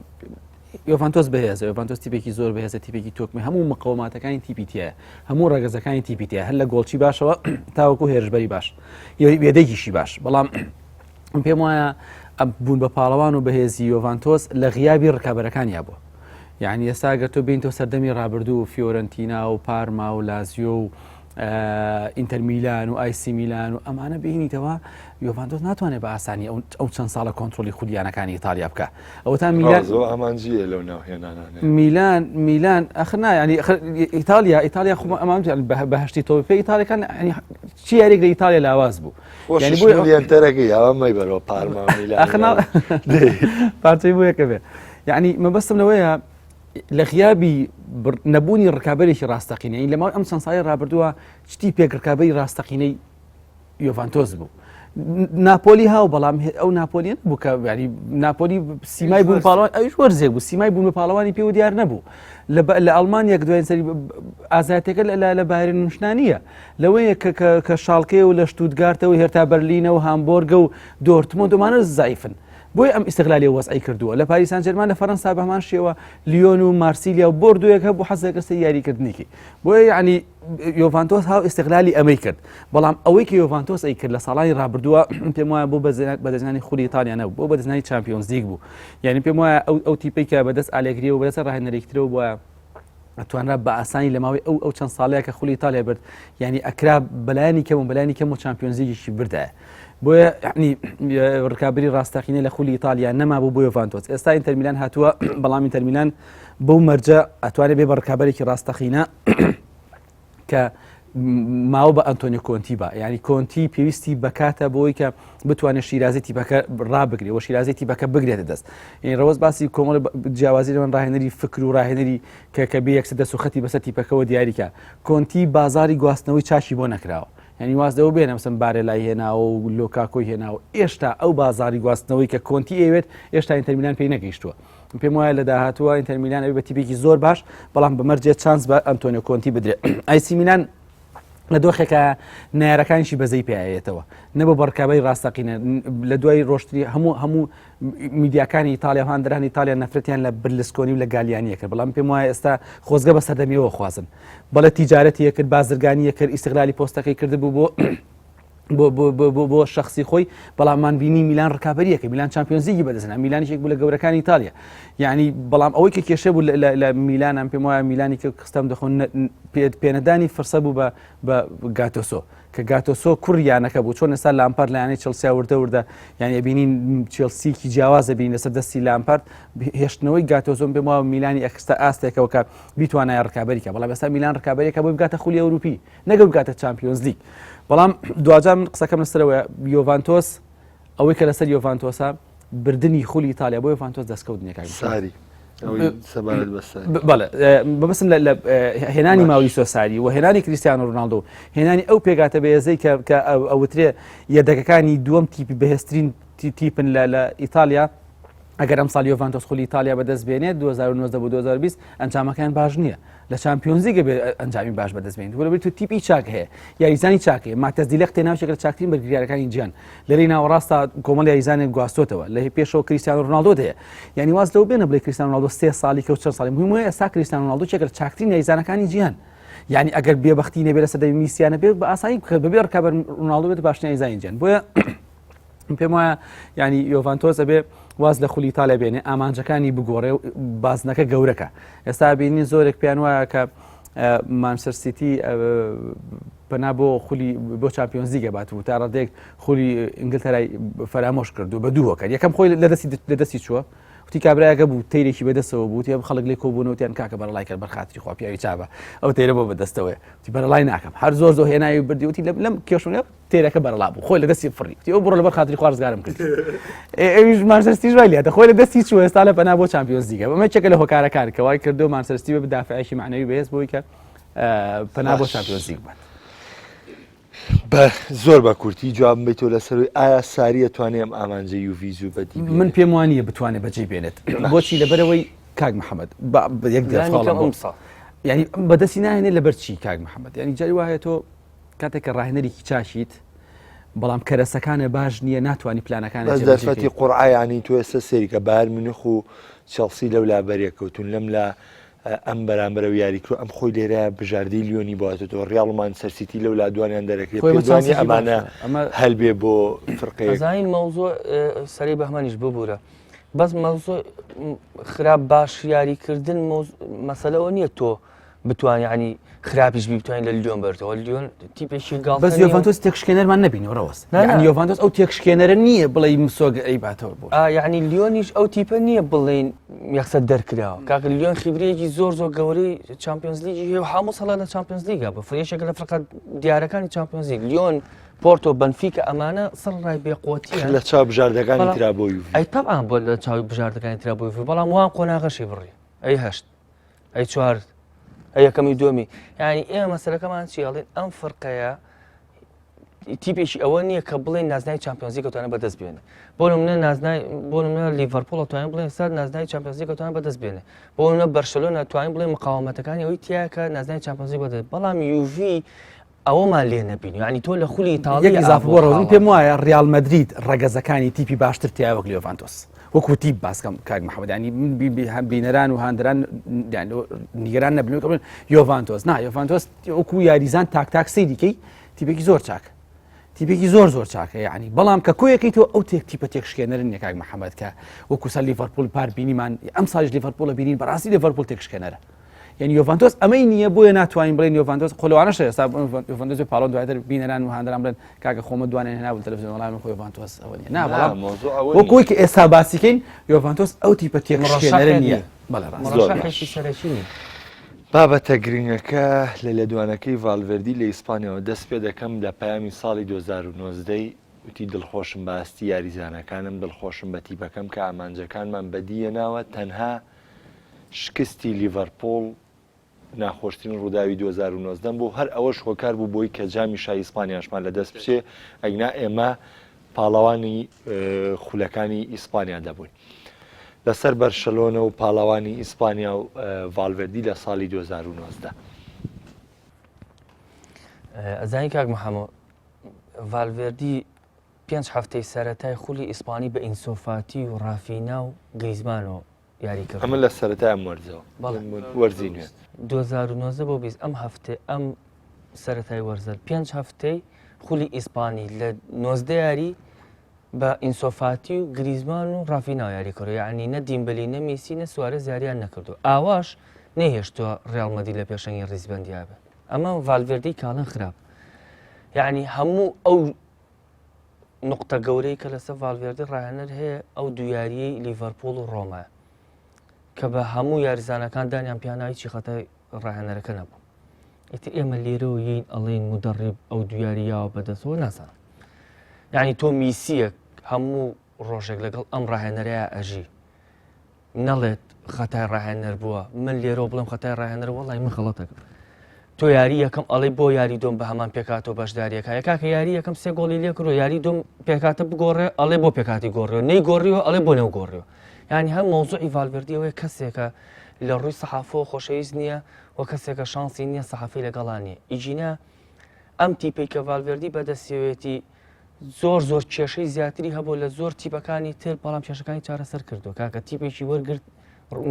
یۆڤانتۆس بەهێزە یۆڤانتۆس تیپێکی زۆر بەهێزە تیپێکی تۆکمی هەموو مقەوماتەکانی تیپی تایە هەموو ڕەگەزەکانی تیپی تایە هەر لە گۆڵچی باشەوە تاوەکو هێرشبەری باش یەدەگیشی باش بەڵام من پێم وایە ئەم بوون بە پاڵەوان و بەهێزی یۆڤانتۆس لە غیابی ڕکابەرەکانیا بووە یعنی ئێستا گەر تۆ بینتەوە سەردەمی ڕابردوو فیۆرەنتینا و پارما و لازیۆ و ئینتەر میلان و ئایسی میلان و ئەمانە بینیتەوە یۆڤانتۆس ناتوانێت بە ئاسانی ئەو چەند ساڵە کۆنتترۆلی خولیانەکانی ئیتالیا بکە ئەوە تا میلان ئامانجیە لەو ناوهێنانانە میلان میلان ئەخر نا ینی ئیتالیا ئیتالیا خۆ ئەمان بەهشتی تۆپی ئیتالیەکان چی یاریێک لە ئیتالیا لاواز بوو یانی بۆ ئەنتەرەکەی ئەوە مەیبەرەوە پارما میلان ئەخر نا پارچەی بۆ یەکە بێ یعنی مەبەستم لەوەیە لە غیابی نەبوونی ڕکابەرێکی ڕاستەقینەی لە ماوەی ئەم چەند ساڵی ڕابردووە شتی پێک ڕکابەری ڕاستەقینەی یۆڤانتۆس بوو. ناپۆلی هاو بەڵام ئەو ناپۆلیە بوو کە ینی ناپۆلی سیمای بوون پاڵەوان ئەویش وەرزێک بوو سیمای بوون پاڵەوانی پێوە دیار نەبوو لە ئەڵمانیا دوایین سەری ئازایەتەکە لە بایرن مشنانیە لەوەیە کە کە شاڵکەیە و لە شتوتگارتەوە هێرتا بەرلینە و هامبۆرگە و دۆرتمۆند ئەمانە زایفن بۆیە ئەم ئیستغلالی وەزعی کردووە لە پاریس سان جێرمان لە فەرەنسا بە هەمان شێوە لیۆن و مارسیلیا و بۆردۆیەک هەبوو حەز دەکرد سەر یاریکردنێکی بۆیە یعنی یۆڤانتۆس هاو ئیستغلالی ئەمەی کرد بەڵام ئەوەی کە یۆڤانتۆس ئەی کرد لە ساڵانی ڕابردووە پێم وایە بۆ بەدەستهێنانی خولی ئیتالیا نەبوو بۆ بەدەستهێنانی چامپیۆنز لیگ بوو یعنی پێم وایە ئەو ئەو تیپەی کە بەدەست ئالێگریەوە بەدەست ڕاهێنەرێکی ترەوە بووە توانرا بە ئاسانی لە ماوەی ئەو ئەو چەند ساڵەیە کە خولی ئیتالیا برد یعنی ئەکرا بەلایەنی کەم و بەلایەنی کەم و چامپیۆنزلیگیشی بردایە بۆیە یعنی ڕکابری ڕاستەقینە لە خولی ئیتالیا نەمابوو بۆ یۆڤانتۆس ئێستا ئینتەر میلان هاتووە بەڵام ئینتەر میلان بەو مەرجە ئەتوانێت بێ بە ڕکابەرێکی ڕاستەقینە کە ماوە بە ئەنتۆنیۆ کۆنتی بە ینی کۆنتی پێویستی بەکاتە بۆی کە بتوانێت شیرازی تیپەکە ڕابگرێ و شیرازی تیپەکە بگرێتە دەست یعنی ڕەوەز باسی کۆمەڵ جیاوازی لەوان ڕاهێنەری فکر و ڕاهێنەری کە کە بێ یەکسەر دەست و خەتی بەسەر تیپەکەوە دیاریکە کۆنتی بازاری گواستنەوەی چاکی بۆ نەکراوە یعنی واز لەوە بێنە مەسەن بارێلای هێناوە و لۆکاکۆی هێناوە ئێشتا ئەو بازاری گواستنەوەی کە کۆنتی ئەوێت ئێشتا ئینتەرمیلان پێی نەگەیشتووە پێم وایە لە داهاتووە ئینتەر میلان ئەبێ بە تیپێکی زۆر باش بەڵام بە مەرجێ چانس بە ئەنتۆنیۆ کۆنتی بدرێ ئایسی میلان لە دۆخێکە نارەکانیشی بەزەی پیاەتەوە نەبوو بەڕکابی ڕاستەقینە لە دوای ڕۆشتری هەموو هەموو میدیاکانی ئیتالیا هاندرانی ئیتالیا نەفرەتیان لە برلسکۆنی و لە گالیانیە کرد بەڵام پێم وایە ئێستا خۆزگە بە سەردەمیەوە خوازن بەڵێ تیجارەتی کرد بازرگانی کرد ئیسیغلالی پۆستەکەی کردبوو بۆ بۆ بۆ بۆ بۆ بۆ شخصی خۆی بەڵام مان بینی میلان ڕکابەریەکە میلان چمپیۆنزیگی بەدەستنا میلانیشێک بوو لە گەورەکانی ئیتالیا یعنی بەڵام ئەوەی کە کێشە بوو لە میلان ئەم پێم وایە میلانی کە خستم دەخۆن پێنەدانی فرسە بوو بە بە گاتۆسۆ کە گاتۆسۆ کوڕ یانەکە بوو چۆن ئێستا لامپارد لە یانەی چڵسیا وردە وردە یعنی ئەبینین چێلسیکی جیاوازە بین لەسەر دەستی لامپارد هێشتنەوەی گاتۆزۆم پێم وایە میلانی ئەخستە ئاستێکەوە کە بیتوانایە ڕکابەریکە بەڵام ئێستا میلان ڕکابەریەکە بۆی بگاتە خولی ئەوروپی نەگە بگاتە چامپیۆنزلیگ بەڵام دواجار من قسەکەم لەسەرەوە یۆڤانتۆس ئەوەی کە لەسەر یۆڤانتۆسە بردننی خولی ئیتالیا بۆ یۆڤانتۆس دەستکەوت نییە کاک ساری بەبسم لە هێنانی ماوریسۆ ساری و هێنانی کریستیانۆ رۆناڵدۆ هێنانی ئەو پێگاتە بەهێزەی کە ئەوترێ یەدەگەکانی دووەم تیپی بەهێزترین تیپن لە ئیتالیا ئەگەر ئەمساڵ یۆڤانتۆس خولی ئیتالیا بەدەست بێنێت 2019 بۆ 2020 ئەنجامەکان باش نییە لە چامپیۆنزلیگە بێ ئەنجامی باش بەدەست بێنێت وەرە بێت تیپی چاک هەیە یاریزانی چاک هەیە ماتەس دیلەخت ناوچێک لە چاکترین بەرگریارەکانی جیهان لەری ناوەڕاستە کۆمەڵ یاریزانێک گواستۆتەوە لە پێشەوە کریستیانۆ رۆناڵدۆ هەیە یعنی واز لەو بێنە بڵێ کریستیانۆ رۆناڵدۆ سێ ساڵی کە و چەند ساڵی مهم وایە ئێستا کریستیانۆ رۆناڵدۆ چێکە لە چاکترین یاریزانەکانی جیهان یعنی ئەگەر بێبەختی نەبێ لە سەردەمی میسیانە بێ بە ئاسانی بەبێ ڕکابەر رۆناڵدۆ بێت باشترین یاریزانی جیهان بۆیە پێم وایە ینی یۆڤانتۆس ئەبێ واز لە خولی ئیتالیا بێنێ ئامانجەکانی بگۆڕێ و بازنەکە گەورەکە ئێستا بینین زۆرێک پێیان وایە کە مانچستەر سیتی پەنا بۆ خولی بۆ چامپیۆنزلیگە بات و تا ڕادێک خولی ئینگلتەرای فەرامۆش کردو بە دوو هۆکار یەکەم خۆی لە دەستی لە دەستی چووە. وتی کابرایەکە بوو تەیرێکی بەدەستەوە بوو وتی خەڵک لێ کۆبوونەوە وتیان کاکە بەرەڵای کەر بەر خاتری خوا پیاوی چابە ئەو تەیرە بۆ بەدەستەوەیە وتی بەرەڵای ناکەم هەر زۆر زۆر هێناوی بردی وتی لەم کێشونە تێرەکە بەرەڵا بوو خۆی لە دەستی فڕی وتی ئەو بڕۆ لەبەر خاتری خوا ڕزگارم کرد ئەویش مانچستەر وای لێهاتە خۆی لە دەستی چوو ئێستا لە پەنا بۆ چامپیۆنز لیگە ئەمە یەکێکە لە هۆکارەکان کە وای کردو مانچستەر بە دافعێکی مەعنەوی بەهێز بۆی کە پەنا بۆ چامپیۆنز لیگ بات. بە زۆر بە کورتی جوابم بیتەوە لەسەروی ئایا ساریە توانێ ئەم ئامانجە یوڤی زوو بەدی من پێم وانە بتوانێت بەجێ بێنێت بۆچی لەبەرەوەی کاک محەممەد یەک ینی بەدەستی ناهێنێت لەبەر چی کاک محەممەد ینی جاری وایە تۆ کاتێک کە ڕاهێنەرێکی چاشیت بەڵام کەرەسەکانە باش نییە ناتوانانی پلانەکان دەرفەتی قورعیانی تۆ ئێستا سێریکە بار منخ و چێڵسی لەو لا بەرێکەوتون لەم لا ئەم بەرامبەرە و یاریکرو ئەم خۆی لێرە بژاردەی لیۆنی باتێتەوە ڕیاڵ و مانچستەر سیتی لەو لا دوانیان دەرەکرێت خۆی پێت وانیە چانسێکی ئەمانە باشە ئەمە هەلبێ بۆ فرقەیەک ئەزانی مەوزوع سەری بەهمەنیش ببوورە بەس مەوزوع خراپ باش یاریکردن مەسەلەوە نییە تۆ بتوانانی ینی خراپیش بی بتوانین لە لیۆن بەرتەوە لیۆن تیپێکی گاڵتە بەس نییە. یۆڤانتۆس تێکشکێنەرمان نەبینەوە ڕەوەست نا، نا. یعنی یۆڤانتۆس ئەو تێکشکێنەرە نییە بڵێ مسۆگە ئەی باتەوە بۆ ئا یعنی لیۆنیش ئەو تیپە نییە بڵێین یەکسەر دەرکراوە کاکە لیۆن خیبرەیەکی زۆر زۆر گەورەی چامپیۆنز لیگی هەیە و هەموو ساڵە لە چامپیۆنز لیگا بە فرێشێکە لە فرقە دیارەکانی چامپیۆنز لیگ لیۆن پۆرتۆ بەنفیکە ئەمانە سەر ڕای بێقوەتیان لە چاو بژاردەکانی بەڵام- ترا بۆ یوڤی ئەی تەبعا بۆ لە چاوی بژاردەکانی ترا بۆ یوڤی بەڵام وان قۆناغەشی بڕی ئەی هەشت ئەی چوار ئەی یەکەمی دووەمی یعنی ئێمە مەسەلەکەمان چی ئەڵێن ئەم فرقەیە تیپێکی ئەوە نییە کە بڵێن نازناوی چامپیۆنزی کەوتوانە بەدەست بێنێ بۆ نمونە نازناوی بۆ نمونە لیڤەرپوڵ توانین بڵێن سەر نازناوی چامپیۆنزی کەوتوانە بەدەست بێنێ بۆ نمونە بەرشەلۆنە توانین بڵێن مقاومەتەکانی ئەوەی تیایە کە نازناوی چامپیۆنزی بەدەست بەڵام یوڤی ئەوەمان لێ نەبینی یعنی تۆ لە خولی ئیتاڵی یەک ئیزافە بۆ ڕەوزم پێم وایە ڕیال مەدرید ڕەگەزەکانی تیپی باشتر تایە وەک لیۆڤانتۆس وەکو تیپ باسکەم کاک محەممەد ینی من بینەران و هاندران نیگەران نەبن کە بڵێن یۆڤانتۆس نا یۆڤانتۆس وەکو یاریزان تاک تاک سەیریکەی تیپێکی زۆر چاک تیپێکی زۆر زۆر چاکە یعنی بەڵام کە کۆیەکەی تۆ ئەو تێک تیپە تێکشکێنەرن نیە کاک محەممەد کە وەکو سەر لیڤەرپول پار بینیمان ئەم ساڵیش لیڤەرپوڵە بینین بەڕاستی لیڤەرپول تێکشکێنەرە یعنی یۆڤانتۆس ئەمەی نییە بۆیە ناتوانین بڵێن یۆڤانتۆس خۆ لەوانەشە ئێستا یۆڤانتۆس بێ پاڵۆن دواتر بینەران و هاندەران بڵێن کاکە خۆمە دوانێ هێنابوو تەلەڤزیۆن وەڵام خۆ یۆڤانتۆس ئەوە نییە نا بەڵام مەوزوع ئەوە وەکو نییە. ئەوەی کە ئێستا باسیکەین یۆڤانتۆس ئەو تیپە تێکشکێنەرە نییە بەڵێ ڕاست زۆر باش. مڕەشەحێکی سەرەکی نییە. بابەتە گرنگەکە لە لێدوانەکەی ڤالڤێردی لە ئیسپانیاوە دەست پێ دەکەم لە پەیامی ساڵی 2019 وتی دڵخۆشم بە ئاستی یاریزانەکانم دڵخۆشم بە تیپەکەم کە ئامانجەکانمان بەدیهێناوە تەنها شکستی لیڤەرپوڵ ناخۆشترین ڕووداوی 2019 بوو، هەر ئەوەش هۆکار بوو بۆی کە جامی شای ئیسپانیاشمان لەدەست بچێ، ئەگینا ئێمە پاڵەوانی خولەکانی ئیسپانیا دەبووین. لەسەر بەرشەلۆنە و پاڵەوانی ئیسپانیا و ڤالڤێردی لە ساڵی 2019. ئەزانی کاک محەممەد ڤالڤێردی پێنج هەفتەی سەرەتای خولی ئیسپانی بە ئینسۆفاتی و ڕافینا و گریزمانەوە یاری کردووە. ئەمە لە سەرەتای ئەم وەرزەوە. بەڵێ. وەرزی نوێ. 2019 بۆ 20 ئەم هەفتەی ئەم سەرەتای وەرزە پێنج هەفتەی خولی ئیسپانی لە 19 یاری بە ئینسۆفاتی و گریزمان و ڕافینا یاری کردو یعنی نە دیمبلی نە میسی نە سوارێز یاریان نەکردو ئاواش نەیهێشتووە ڕیاڵ مەدرید لە پێشەنگی ڕیزبەندیا بێ ئەمە ڤالڤێردی کاڵن خراپ یعنی هەموو ئەو نوقتە گەورەی کە لەسەر ڤالڤێردی ڕاهێنەر هەیە ئەو دوو یاریەی لیڤەرپوڵ و ڕۆمایە کە بە هەموو یاریزانەکان دانیان پیانا هیچی خەتای ڕاهێنەرەکە نەبوو ئیتر ئێمە لێرەوە یین ئەڵێن مدەڕیب ئەو دوو یاری یاوە بەدەستەوە نازانم یعنی تۆ میسیەک هەموو ڕۆژێک لەگەڵ ئەم ڕاهێنەرەیە ئەژی نەڵێت خەتای ڕاهێنەر بووە من لێرەوە بڵێم خەتای ڕاهێنەر وەڵی من خەڵەتەکەم تۆ یاری یەکەم ئەڵێ بۆ یاری دۆم بە هەمان پێکاتەوە بەشداریەکە یەکاکە یاری یەکەم سێ گۆڵی لێ کردو یاری دۆم پێکاتە بگۆڕێ ئەڵێ بۆ پێکاتی گۆڕیەوە نەی گۆڕیەوە ئەڵێ بۆ نەو گۆڕیەوە یعنی هەر مەوزوعی ڤالڤێردی ئەوەیە کەسێکە لە ڕووی سەحافەوە خۆشەویست نییە و کەسێکە شانسی نییە سەحافی لەگەڵا نییە ئیجینا ئەم تیپەی کە ڤالڤێردی بەدەستیەوێتی زۆر زۆر کێشەی زیاتری هەبوو لە زۆر تیپەکانی تر بەڵام کێشەکانی چارەسەر کردو کاکە تیپێکی وەرگرت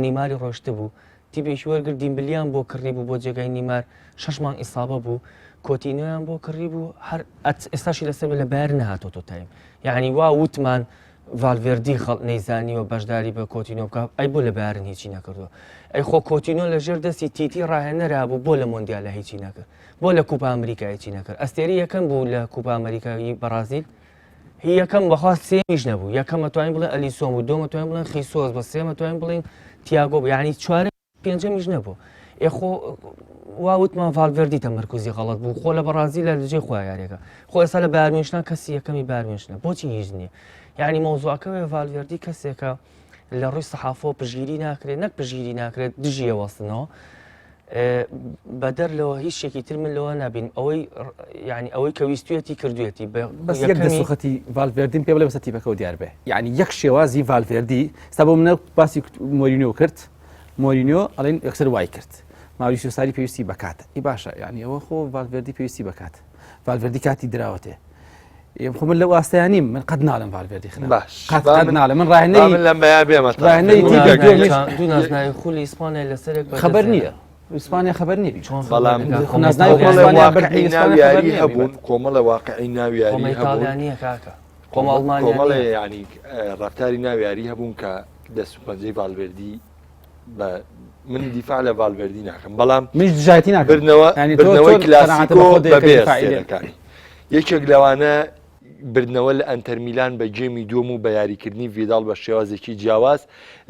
نیماری ڕۆشت بوو تیپێکی وەرگرت دیمبلیان بۆ کڕی بوو بۆ جێگای نیمار شەش مانگ ئیسابە بوو کۆتینۆیان بۆ کڕی بوو هەر ئێستاشی لەسەر لە بایەر نەهاتۆتۆ تایم یعنی وا وتمان ڤالڤێردی خەڵ نەیزانیوە بەشداری بە کۆتینۆ بکە ئەی بۆ لە بایرن هیچی نەکردووە ئەی خۆ کۆتینۆ لە ژێر دەستی تیتی ڕاهێنەرا بوو بۆ لە مۆندیالە هیچی نەکرد بۆ لە کوپا ئەمریکا هیچی نەکرد ئەستێری یەکەم بوو لە کوپا ئەمریکای بەڕازیل. هی یەکەم بەخوا سێمیش نەبوو یەکەم ئەتوانین بڵێن ئەلیسۆن بوو دووەم ئەتوانین بڵێن خیسۆس بە سێم ئەتوانین بڵێن تیاگۆ بوو یعنی چوارەم پێنجەمیش نەبوو ئێ خۆ وا وتمان ڤالڤێردی تەمەرکوزی غەڵەت بوو خۆ لە بەڕازیل لە جێی خۆیان یاریەکە خۆ ئێستا لە بایرن میونشنا کەسی یەکەمی بایرن میونشنە بۆچی هیچ نییە یعنی مەوزوعەکە وێ ڤالڤێردی کەسێکە لە ڕووی سەحافەوە پشگیری ناکرێت نەک پشگیری ناکرێت دژیە وەستنەوە بەدەر لەوە هیچ شتێکی تر من لەوە نبین ئەوەی یعنی ئەوەی کە ویستویەتی کردوێتی بەس یەک دەسوخەتی ڤالڤێردیم پێ بڵێ بەسە تیپەکەەوە دیار بێ یعنی یەک شێوازی ڤالڤێردی ستا بۆ منە باسی مۆرینیۆ کرد مۆرینیۆ ئەڵێن یەکسەر وای کرد ماوریسیۆ ساری پێویستی بەکات ئی باشە یعنی ئەوە خۆ ڤالڤێردی پێویستی بەکات ڤالڤێردی کاتی دراوەتێ خۆ من لەو ئاستەیان نیم من قەت ناڵم ڤالڤێردی خراپ باش قەت قەت ناڵم من ڕاهێنەری من لەم بەیا بێمە ڕاهێنەری تیپی دووەمیش دوو نازناوی خولی ئیسپانیای لەسەرێک بەدەست خەبەر هێنا. نییە ئیسپانیا خەبەر نییە چۆن بەڵام خەبەر نەکا؟ نازناوی خۆ ئیسپانیا کۆمەڵێ بردنی واقعی ئیسپانیا ناو خەبەر یاری نییە هەبوون بیبات. کۆمەڵە واقعی ناو یاری خۆمە هەبوون ئیتاڵیا نییە کاکە خۆم ئەڵمانیا کۆمەڵێ نییە. یعنی ڕەفتاری ناو یاری هەبوون کە دەست و پەنجەی ڤالڤێردی بە من دیفاع لە ڤالڤێردی ناکەم بەڵام منیش دژایەتی ناکەم بردنەوە یعنی تۆ بردنەوەی چۆن قەناعەتە کلاسیکۆ بە خۆت دەیە کە بەبێ دیفاعی لێ ئەستێرەکانی یەکێک لەوانە بردنەوە لە ئەنتەر میلان بە game ی دووەم و بە یاریکردنی ڤیداڵ بە شێوازێکی جیاواز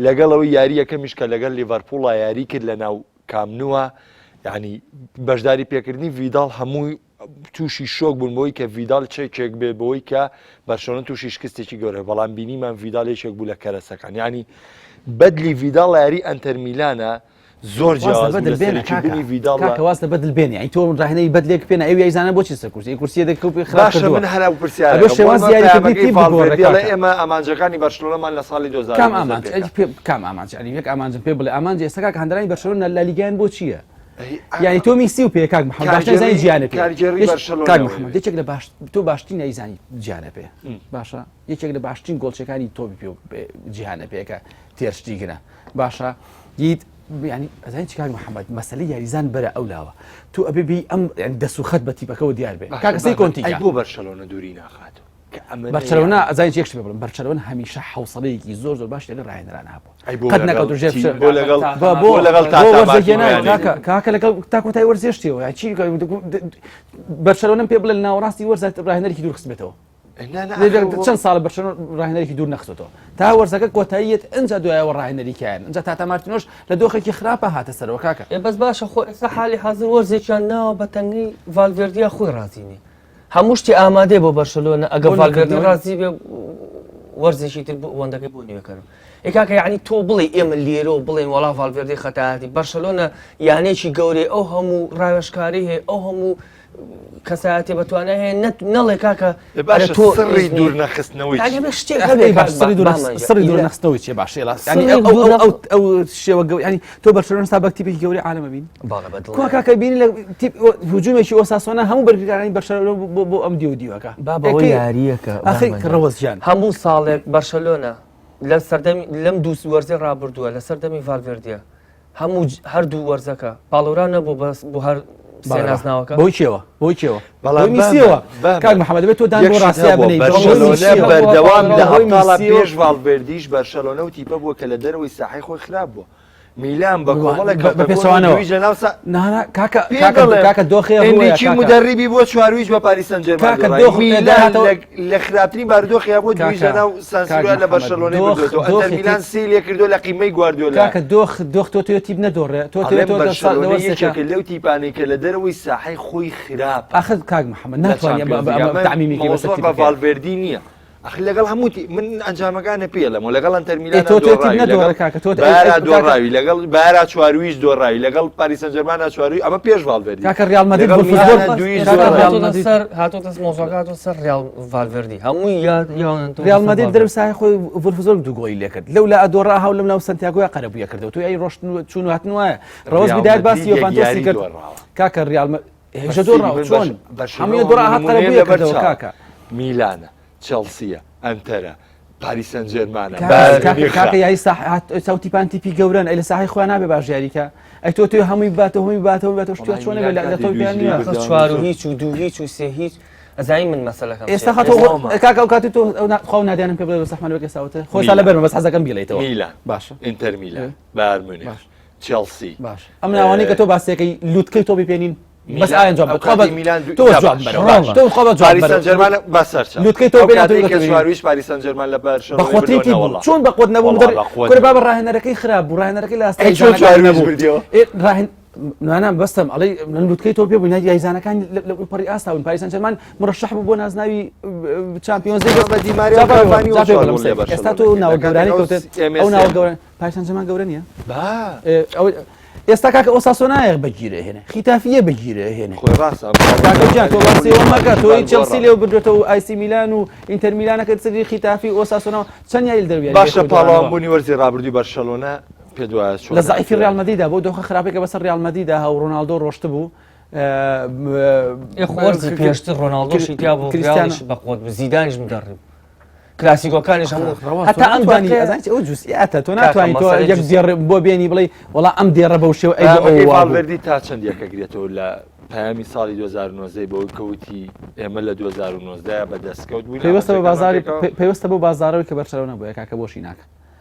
لەگەڵ ئەوەی یاری یەکەمیش کە لەگەڵ لیڤەرپوڵا یاری کرد لە ناو کامنووە یعنی بەشداری پێکردنی ڤیداڵ هەمووی تووشی شۆک بوون بۆی کە ڤیدال چێکێک بێ بۆی کە بەرشۆنە تووشی شکستێکی گەورە بەڵام بینیمان ڤیدال یەکێک بوو لە کەرەسەکان یعنی بەدلی ڤیدال لە یاری ئەنتەر میلانە زۆر جیاواز بوو لە سەرەکیبوونی ڤیدال کاکە واز لە بەدل بێنی ئەی تۆ ڕاهێنەری بەدلێک پێ ئەو یاریزانە بۆچی سەر کورسی کورسیە دەکە پێ خراپ باشە کردووە من هەر ئەو پرسیارە ئەبێ شێوازی یاریکردنی تیپ بگۆڕێ ئەڵێ کاکە. ئێمە ئامانجەکانی بەرشلۆنەمان لە ساڵی 2019 کام ئامانج پێکا. ئەی پێ کام ئامانج یعنی یەک ئامانجم پێ بڵێ ئامانج ئێستا کاکە هەندرانی بەرشلۆنە لالیگایان بۆ چییە یعنی تۆ میسی و پێ کاک محەممەد باشترین زانی جیانە پێ کارگێڕی یەک- بەرشەلۆنە کاک وەی محەممەد بێ. یەکێک لە باش تۆ باشترین یاریزانی جیانە پێ باشە یەکێک لە باشترین گۆڵچەکانی تۆپی پێ و جیهانە پێکە تێرشتیگرە باشە دیت ینی ئەزانی چی کاک محەممەد مەسەلەی یاریزان بەرە ئەو لاوە تو ئەبێ بی ئەم یعنی دەست و خەت بە تیپەکەوە دیار بێ کاکە سەی کۆنتی ئەی بۆ بەرشەلۆنە دووری ناخات کە ئەمە بەرشەلۆنە ئەزانی چی یەک شت پێ بڵێم بەرشەلۆنە هەمیشە حەوسەلەیەکی زۆر زۆر باش لەگەڵ ڕاهێنەران هەبوو ئەی بۆ قەت لەگەڵ نەکەوتو ژێر تی- فشار. بۆ لەگەڵ بۆ بۆ لەگەڵ بۆ تاتا وەرزێکی مارتینۆ نا کاکە کاکە لەگەڵ تا کۆتایی وەرزێشتیەوە یعنی چی بەرشەلۆنەم پێ بڵێ لە ناوەڕاستی وەرزە ڕاهێنەرێکی دوور خستبێتەوە نا نا ئاخر بۆ- چەند ساڵە بەرشەلۆنە ڕاهێنەرێکی دوور نەخستۆتەوە تا وەرزەکە کۆتاییەت ئەنجا دوایەوە ڕاهێنەریکیان ئەنجا تاتا مارتینۆش لە دۆخێکی خراپە هاتە سەرەوە کاکە ئێ بەس باشە خۆ ئێستا حالی حازر وەرزێکیان ناوە بە تەنگەی ڤالڤێردیا خۆی ڕازی نییە هەموو شتی ئامادەیە بۆ بەرشەلۆنە ئەگە بۆ ڤالڤێردی نەکردنەوەی؟ ڕازی بێ وەرزێکی تر بۆ وەندەکەی بۆ نوێکەرەوە ئێ کاکە یعنی تۆ بڵێ ئێمە لێرە و بڵێن وەڵا ڤالڤێردی خەتایەتی بەرشەلۆنە یانەیەکی گەورەی ئەو هەموو ڕاوێژکاری هەیە ئەو هەموو کەسایەتی بەتوانای هەیە نەت نەڵێ کاکە ئێ باشە تۆ سڕی ئیزنی- دوور نەخستنەوەی یعنی چی؟ ئەبێ شتێک ئەخ، هەبێ ئەی باش کاک سڕی دوور بامانجە. سڕی دوور ئیلا- نەخستنەوەی چیە باشە ئێڵا سڕی یعنی ئەو ئەو دوور ئەو ئەو شێوە گەورە یعنی تۆ بەرشەلۆنە ستا بە تیپێکی گەورەی عالەمە بین بەڵێ بە دڵنیایە. کوا کاکە بینی لە تیپ هجومێکی ئۆساسۆنا هەموو بەرگریکارانی بەرشەلۆنە بۆ بۆ ئەم دیو دیوەکە بابە ئەوە یارییەکە ئاخر بامانجە. ڕەوەز گیان هەموو ساڵێک بەرشەلۆنە لە سەردەمی لەم دوو وەرزەی ڕابردووە لە سەردەمی ڤالڤێردیە هەموو هەردوو وەرزەکە پاڵەوران نەبوو بەس بۆ هەر سێ نازناوەکە. بۆی کێوە بۆی کێوە بەڵام بۆی میسیەوە کاک محەممەد دەبێت تۆ دان بۆ ڕاستیا بنێی بەرشەلۆنە بەردەوام لە ئەبتاڵە پێش ڤالڤێردیش بەرشەلۆنە و تیپە بووە کە لە دەرەوەی ساحەی خۆی خراپ بووە میلان بە کۆمەڵێک بە پێچەوانەوە دوویش لەناو سا نا نا کاکە پێ کاکە دەڵێم. کاکە دۆخێ ڕووە ئێنریکی کاکە. مدەرریبی بووە چوارویش بە پاریس سان جێرمان کاکە دۆڕای. دۆخ میلان داهاتەوە- لە- لە خراپترین بارودۆخیا بووە دوویش کاکە، لەناو سانسیرۆ کاک لە محەممەد، بەرشەلۆنەی دۆخ- بردووەتەوە ئەنتەر دۆخی میلان تیپ- سێی لێکردووە لە قیمەی گواردیۆلا کاکە دۆخ دۆخ تۆ تۆ تیپ نەدۆڕێ تۆ تۆ ئەڵێم تۆ دە ساڵ لە بەرشەلۆنە وەرزێکا یەکێکە لەو تیپانەی کە لە دەرەوەی ساحەی خۆی خراپە ئاخر کاک محەممەد لە ناتوانانی چامپیۆنز لیگ. ئەمە تەعمیمی بەسەر مەوزوع بە تیپەکەی. ڤالڤێردی نییە ئەخ لەگەڵ هەموو تی من ئەنجامەکانە پێڵم و لەگەڵ ئەنتەر ئێ میلان تۆ تۆ تیپ نەدۆڕێ کاکە تۆ بارا کاکە دۆڕاوی لەگەڵ بارا چوارویش دۆڕاوی لەگەڵ پاریس سان جێرمانا چواروی ئەمە پێش ڤالڤێردی کاکە ریال مەدرید لەگەڵ ڤۆلفسبۆرگ میلان دویش کاکە دۆڕاوی. ریال هاتۆتە مەدرید سەر هاتۆتە مۆزۆکە هاتۆتە سەر ریال ڤالڤێردی هەمووی یاد یاونەتەوە ریال سەر مەدرید ڤالڤێردی. دەرو ساحەی خۆی ڤۆلفسبۆرگ دوو گۆڵی لێکرد لەو لا ئەدۆڕا هاو لەم لاو سانتیاگۆیا قەرەبوویە کردەوە تۆ یاری ڕۆشتن و چوون و هاتن وایە ڕەوەز ریال بدایەت باسی مەدرید یەک یۆڤانتۆسی یاری کرد دۆڕاوە. کاکە ریال هێشە بەسیری دۆڕاوە من چۆن بەرشەلۆنە هەمووی دۆڕا هات نمونەیە قەرەبوویە لەبەر کردەوە چاو. کاکە میلانە چێڵسیە ئەنتەرە پاریس سان جێرمانە کاکە بایرن کاکە میونخە. کاکە یاری ساح چاو تیپان تیپی گەورەن ئەی لە ساحەی خۆیان نابێ باش یاریکە ئەی تۆ تۆ هەمووی باتەوە هەمووی باتەوە باتەوە شتوە وەڵای چۆنە بێ میلان لە لە کاتێ تۆ دووی پێیان لێ نییە بردەوە. چوار و هیچ و دوو هیچ و سێ هیچ ئەزانی من مەسەلەکەم ئێستا چییە؟ خاتۆ ئێستا کاکە ئەو کاتی تۆ ئەو خوا نادیانم پێ بڵێ بە سەحمەت وەک ئێستا وتت خۆ ئێستا میلان. لەبەرمە بەس حەزەکەم بیڵێیتەوە میلان باشە ئینتەر میلان ئێ. بایرن میونخ باش. چێڵسی باش ئەم ناوانەی کە تۆ باسیەکەی لوتکەی تۆپی پێ نین. بەس ئایا جواب ئەو بە کاتی میلان تۆ جواب بەرەوە تۆ خۆ بە جواب پاریس سان جێرمان بە سەرچاو لوتکەی تۆ ئەو پێ کاتەی ناتوانێت کە چوارویش پاریس سان جێرمان لە بەرشەلۆنەی بەخۆتیتی بردەوە بوو نەوەڵا. چۆن بەقوت نەبوو وەڵا مدەر بەقوت کورە نەبوو. بابە ڕاهێنەرەکەی خراپ بوو ڕاهێنەرەکەی لە ئەی چۆن ئاستای چوارویش بردیەوە؟ ڕاهێن نانا بەستم ئەڵێ من لوتکەی تۆ پێ بوو یاریزانەکان لە پەڕی ئاستا بوون پاریس سان جێرمان مرەشەح بوو بۆ نازناوی چامپیۆنز لیگ بە دیماریا و کاڤانی و جا پێ چوار بڵێم گۆڵ لە سەیر. ئێستا بەرشەلۆنە تۆ کرد. ناوە لە گەورانەی کاتێک ئەو کەوتن MSN ئەو ناوە گەورە پاریس سان جێرمان گەورە نییە با ئەو ئێستا کاکە ئۆساسۆنایە بەگیرە هێنێ خیتافیە بەگیرە هێنێ خۆی ڕاستە کاکە گیان تۆ باسی ئەوە مەکە تۆ چێڵسی لێو بردوێتەوە و ئایسی میلان و ئینتەر میلانەکە سری خیتافی و ئۆساسۆناوە چەند یاری لە دەرویاری باشە پاڵەوان بوونی وەرزی ڕابردووی بەرشەلۆنە پێ دوایە چۆن لە زەعیفی ڕیال مەدریدا بۆ دۆخە خراپێکە بەسەر ڕیال مەدریدا هەو ڕۆناڵدۆ ڕۆشتبوو ئێ خۆ وەرزی پێشتر ڕۆناڵدۆشی تیا بوو کریستیانۆ ڕیاڵیش بەقوەت بوو زیدانیش مدەڕیب کلاسیکۆکانیش هەموو هەتا ئەم توانی ئەزانی ئەو جوزئیاتە تۆ ناتوانانی تۆ یەک دێڕ بۆ بێنی بڵێ وەڵا ئەم دێڕە بەو شێوە ئەی بۆ ئەو وا بوو. ڤالڤێردی تا چەند یەکەگرێتەوە لە پەیامی ساڵی 2019 بەوەی کەوتی ئێمە لە 2019 بە دەستکەوت بووین پەیوەستە بە ئاماژەکەمان بازاری پێکەوە. پەیوەستە بۆ بازارەوەی کە بەرشەلۆنە بۆیە کاکە بۆشی ناکە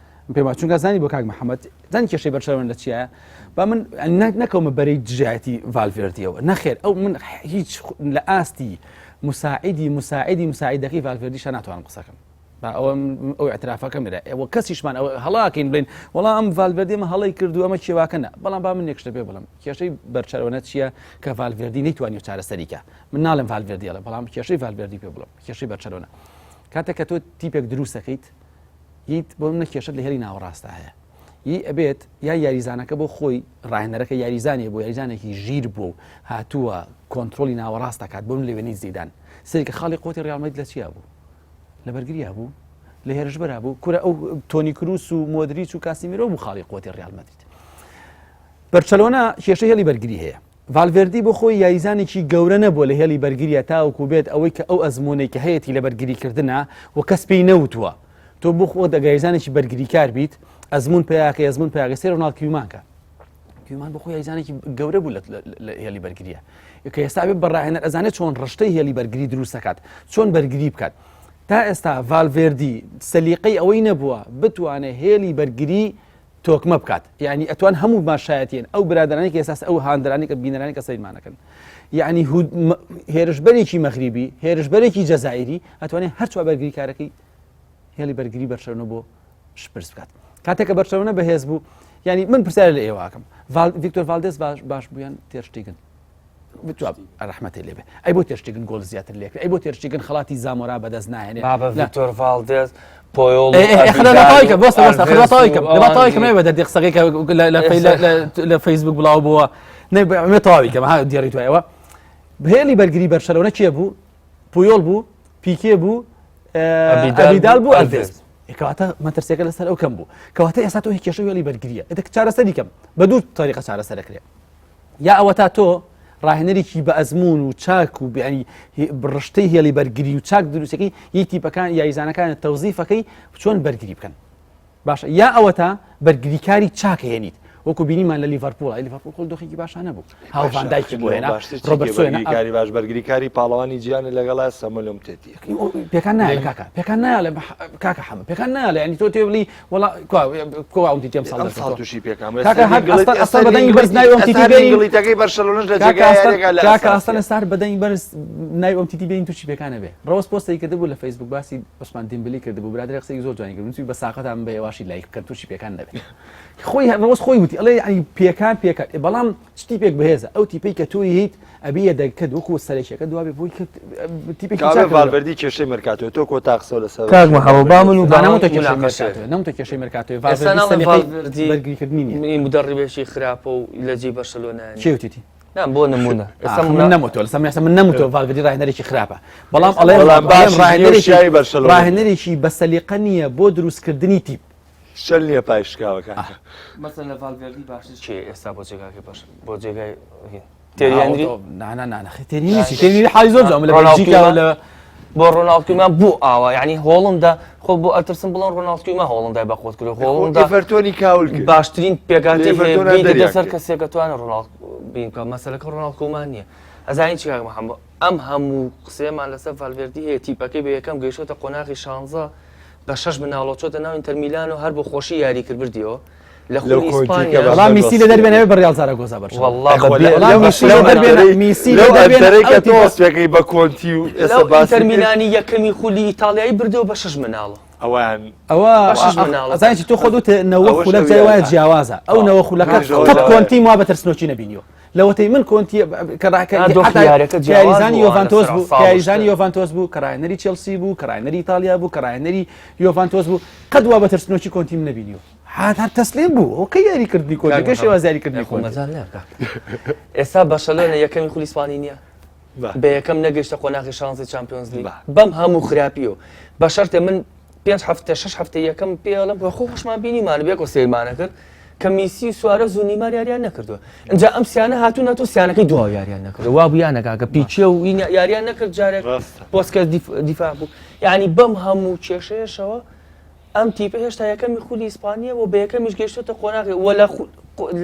پێم وایە چونکە زانی بۆ کاک محەممەد زانی کێشەی بەرشەلۆنە لە چیایە با من نەکەومە بەرەی دژایەتی ڤالڤێردیەوە نەخێر ئەو من هیچ لە ئاستی مساعدی مساعدی مساعدەکەی ڤالڤێردیشە ناتوانم قسەکەم با ئەوە ئەو اعترافەکەم لێرە ئێوە کەسیشمان ئەوە هەڵاکەین بڵێن وەڵا ئەم ڤالڤێردی ئەمە هەڵەی کردو ئەمە کێواکە نە بەڵام با من یەک شتە پێ بڵێم کێشەی بەرشەلۆنە چییە کە ڤالڤێردی نەیتوانی چارەسەری کە من ناڵێم ڤالڤێردی ئەڵێ بەڵام کێشەی ڤالڤێردی پێ بڵێم کێشەی بەرشەلۆنە کاتێک کە تۆ تیپێک دروستەکەیت یت بۆ منە کێشت لە هێڵی ناوەڕاستە هەیە ی ئەبێت یا یاریزانەکە بۆ خۆی ڕاهێنەرەکە یاریزانێ بۆ یاریزانێکی ژیر بوو و هاتووە کۆنتترۆلی ناوەڕاست دەکات بۆم لە وێنەی زیدان سەیرکە خاڵی قوتی ڕیال مەدرید لە چیا بوو لە بەرگریا بوو لە هێرشبەرا بوو کورە ئەو تۆنی کروس و مۆدریچ و کاسیمیرۆ بوو خاڵی قوتی ڕیال مەدرید بەرچەلۆنا کێشەی هێڵی بەرگری هەیە ڤالڤێردی بۆ خۆی یاریزانێکی گەورە نەبووە لە هێڵی بەرگریە تاوەکو بێت ئەوەی کە ئەو ئەزموونەی کە هەیەتی لە بەرگریکردنا و کەس پێی نەوتووە تۆ بۆ خۆت ئەگەر یاریزانێکی بەرگریکار بیت ئەزموون پیاکەی ئەزموون پیاکەی سەیر ڕۆناڵد کیومان کە کیومان بۆ خۆی یاریزانێکی گەورە بوو لە هێڵی بەرگریە کە ئێستا بێ بە ڕاهێنەر ئەزانێت چۆن ڕشتەی هێڵی بەرگری دروست دەکات چۆن بەرگری بکات تا ئێستا ڤالڤێردی سەلیقەی ئەوەی نەبووە بتوانێت هێڵی بەرگری تۆکمە بکات یعنی ئەتوان هەموو ماشایەتین ئەو برادرانی کە ئێستا ئەو هاندرانی کە بینەرانی کە سەیرمانەکەن یعنی هێرشبەرێکی مەغریبی هێرشبەرێکی جەزائیری ئەتوانێت هەر چوار بەرگریکارەکەی هێڵی بەرگری بەرشەلۆنە بۆ شپرس بکات کاتێک کە بەرشەلۆنە بەهێز بوو یعنی من پرسیار لە ئێواکەم ڤیکتۆر ڤالدێس باش باش بوویان تێرشتیگن ڕەحمەتی لێبێ ئەی بۆ تێرشتیگن گۆڵ زیاتر لێکرد ئەی بۆ تێرشتیگن خەڵاتی زامۆرا بەدەست ناهێنێ بابە ڤیکتۆر ڤالدێز پۆیۆڵ دەردی قسەکەی کە لە فەیسبوک بڵاو بووە تەواوی کەم ها دیێڕی توایەوە هێڵی بەرگری بەرشەلۆنە کێ بوو پویۆل بوو پیکێ بوو ئەبیدال بوو ئەلڤێز کەواتە مەترسیەکە لەسەر ئەو کەم بوو کەواتە ئێستا تۆ کێشە وێڵی بەرگریە ئەدە چارەسەری کەم بە دوو تاریقە چارەسەرەکرێ یا ئەوەتا تۆ ڕاهێنەرێکی بە ئەزمون و چاک و بیانی ڕشتەی هێڵی بەرگری و چاک دروستەکەی یی تیپەکان یاریزانەکان تەوزیفەکەی چۆن بەرگری بکەن باشە یا ئەوەتا بەرگریکاری چاک هێنیت وەکو بینیمان لە لیڤەرپوڵ لیڤەرپوڵ خۆ دۆخێکی باشە نەبوو هاو ڤان دایکی بۆ هێنا ڕۆبەرتسۆن کاری باش بەرگریکاری پاڵەوانی جیهانە لەگەڵا سەمەلۆم تێتی پێکان نایە کاکە پێکان نایە کاکە حەمە پێکان نایە یعنی تۆ تێ بڵی وڵا کوا ئەم تیتی ئەم ساڵ ساڵ تووشی پێکان کاکە هەر ئەستان ئەستان بەدەنگی بەرز ناوی ئەم تیتی بێنی گڵیتەکەی بەرشەلۆنەش لە کاکە جێگای ئەستان یاریەکە لە کاکە ئەساسیە. ئەستان ئێستا هەر بەدەنگی بەرز ناوی ئەم تیتی بێنی تووشی پێکان نەبێ ڕەوەز پۆستێکی کردبوو لە فەیسبوک باسی عوسمان دیمبلی کردبوو برادەرێک قسەیەکی زۆر جوانی کرد نووسی بە ساقەتان بە هێواشی لایک بکەن تووشی پێکان نەبێ خۆی ڕەوەز خۆی وتی ئەڵێ یعنی پێکان پێکان بەڵام چ تیپێک بەهێزە ئەو تیپەی کە تۆ یت ئەبێ یەدەگکەت وەکو سەرەکیەکە دوابێ بۆی کە تیپێکی کاوێ چاک ڤالڤێردی کێشەی مێرکاتۆ تۆ کۆتا قسە لەسەر کاک محەممەد با من و با نەموتە باوان کێشەی مناقەشە مێرکاتۆ نەموتە کێشەی مێرکاتۆ ئێستا ڤالڤێردی ناڵێم سەلیقەی ڤالڤێردی بەرگریکردنی نییە مدەڕیبێکی خراپە و لە جێی بەرشەلۆنە کێ وتیتی نا بۆ نمونە ئێستا ئاخ، من نەموتوە لەسەر من ئێستا من نەموتوە ڤالڤێردی ڕاهێنەرێکی خراپە بەڵام ئەڵێم بەڵام بەڵام باشی نییە و ڕاهێنەرێکی شیاوی بەرشەلۆنە نییە. ڕاهێنەرێکی بە سەلیقە نییە بۆ دروستکردنی تیپ شەل نییە پای شکاوەکان. مەسەن لە ڤالڤێردی باشتر کێ ئێستا بۆ جێگاکەی بەش بۆ جێگای تێری هێنری نا نا نا نەخێر تێری نیستی تێری حالی زۆر جوان لە ڕۆناڵد بەلجیکا کومان؟ لە بۆ ڕۆناڵد کومان بۆ ئاوا یعنی هۆڵندا خۆ بۆ ئەترسم بڵێن ڕۆناڵد کومان هۆڵندای بە خۆت کرد هۆڵندا ئێڤەرتۆنی کاول کرد باشترین پێکاتی ئێڤەرتۆن هەیە دەریان سەر کرد. کەسێکە توانێت ڕۆناڵد بین بکە مەسەلەکە ڕۆناڵد کومان نییە ئەزانی چی کاک محەممەد ئەم هەموو قسەیەمان لەسەر ڤالڤێردی هەیە تیپەکەی بە یەکەم گەیشتۆتە قۆناغی شانزە بە شەش مناڵەوە چۆتە ناو ئینتەر میلان و هەر بۆ خۆشی یاری کرد بردیەوە. لە خولی ئیسپانیا بەڵام میسی لە دەربێنەوە بە ڕیاڵ زاراگۆزا بەرشە والله بە بێ وەڵام میسی لە دەربێنە میسی لە دەربێنە کە تۆ وەسفەکەی بە کۆنتی و ئێستا باسی ئینتەر میلانی یەکەمی خولی ئیتاڵیایی بردەوە بە شەش مناڵە ئەوان ئەوە بە شەش مناڵە. ئەزانی چی تۆ خۆت وتت نەوە ئەوەش خولەک ئەو جای وایە یاریە. جیاوازە ئەو نەوە خولەکە منیش ئەوە قەت دەڵێم. کۆنتیم وا بە ترسنۆکی نەبینیوە لەوەتەی من کۆنتی کە ڕاکە آه، دۆخی حتا یاریەکە کە جیاواز یاریزانی بوو، یۆڤانتۆس لەسەر بوو ساڵ کە یاریزانی شتێ. یۆڤانتۆس بوو کە ڕاهێنەری چێڵسی بوو کە ڕاهێنەری ئیتاڵیا بوو کە ڕاهێنەری یۆڤانتۆس بوو قەت وا بە ترسنۆکی کۆنتیم نەبینیوە هات هەر تەسلیم بوو ئەو کەی یاریکردنی کۆنتی کەی شێواز یاریکردنی خۆ کۆنتی مەجال ناکا ئێستا بەرشەلۆنە یەکەمی خولی ئیسپانی نییە با. بە یەکەم نەگەیشتە قۆناغی شانزەی چامپیۆنز لیگ با. بەم هەموو خراپیەوە بە شەرتێ من پێنج هەفتە شەش هەفتە یەکەم پێڵم بە خۆ خۆشمان بینیمان بێکۆ سەیرمانە کرد کە میسی و سوارەز و نیمار یاریان نەکردووە اینجا ئەم سیانە هاتوونە تۆ سیانەکەی دوا یاریان نەکردووە وا بوو یانەکە کە پیچێ و ئینە یاریان نەکرد جارێک ڕاستە. بۆسکە دیفاع بوو یعنی بەم هەموو کێشەیەشەوە ئەم تیپە هێشتا یەکەمی خولی ئیسپانییە و بە یەکەمیش گەیشتۆتە قۆناغی و لە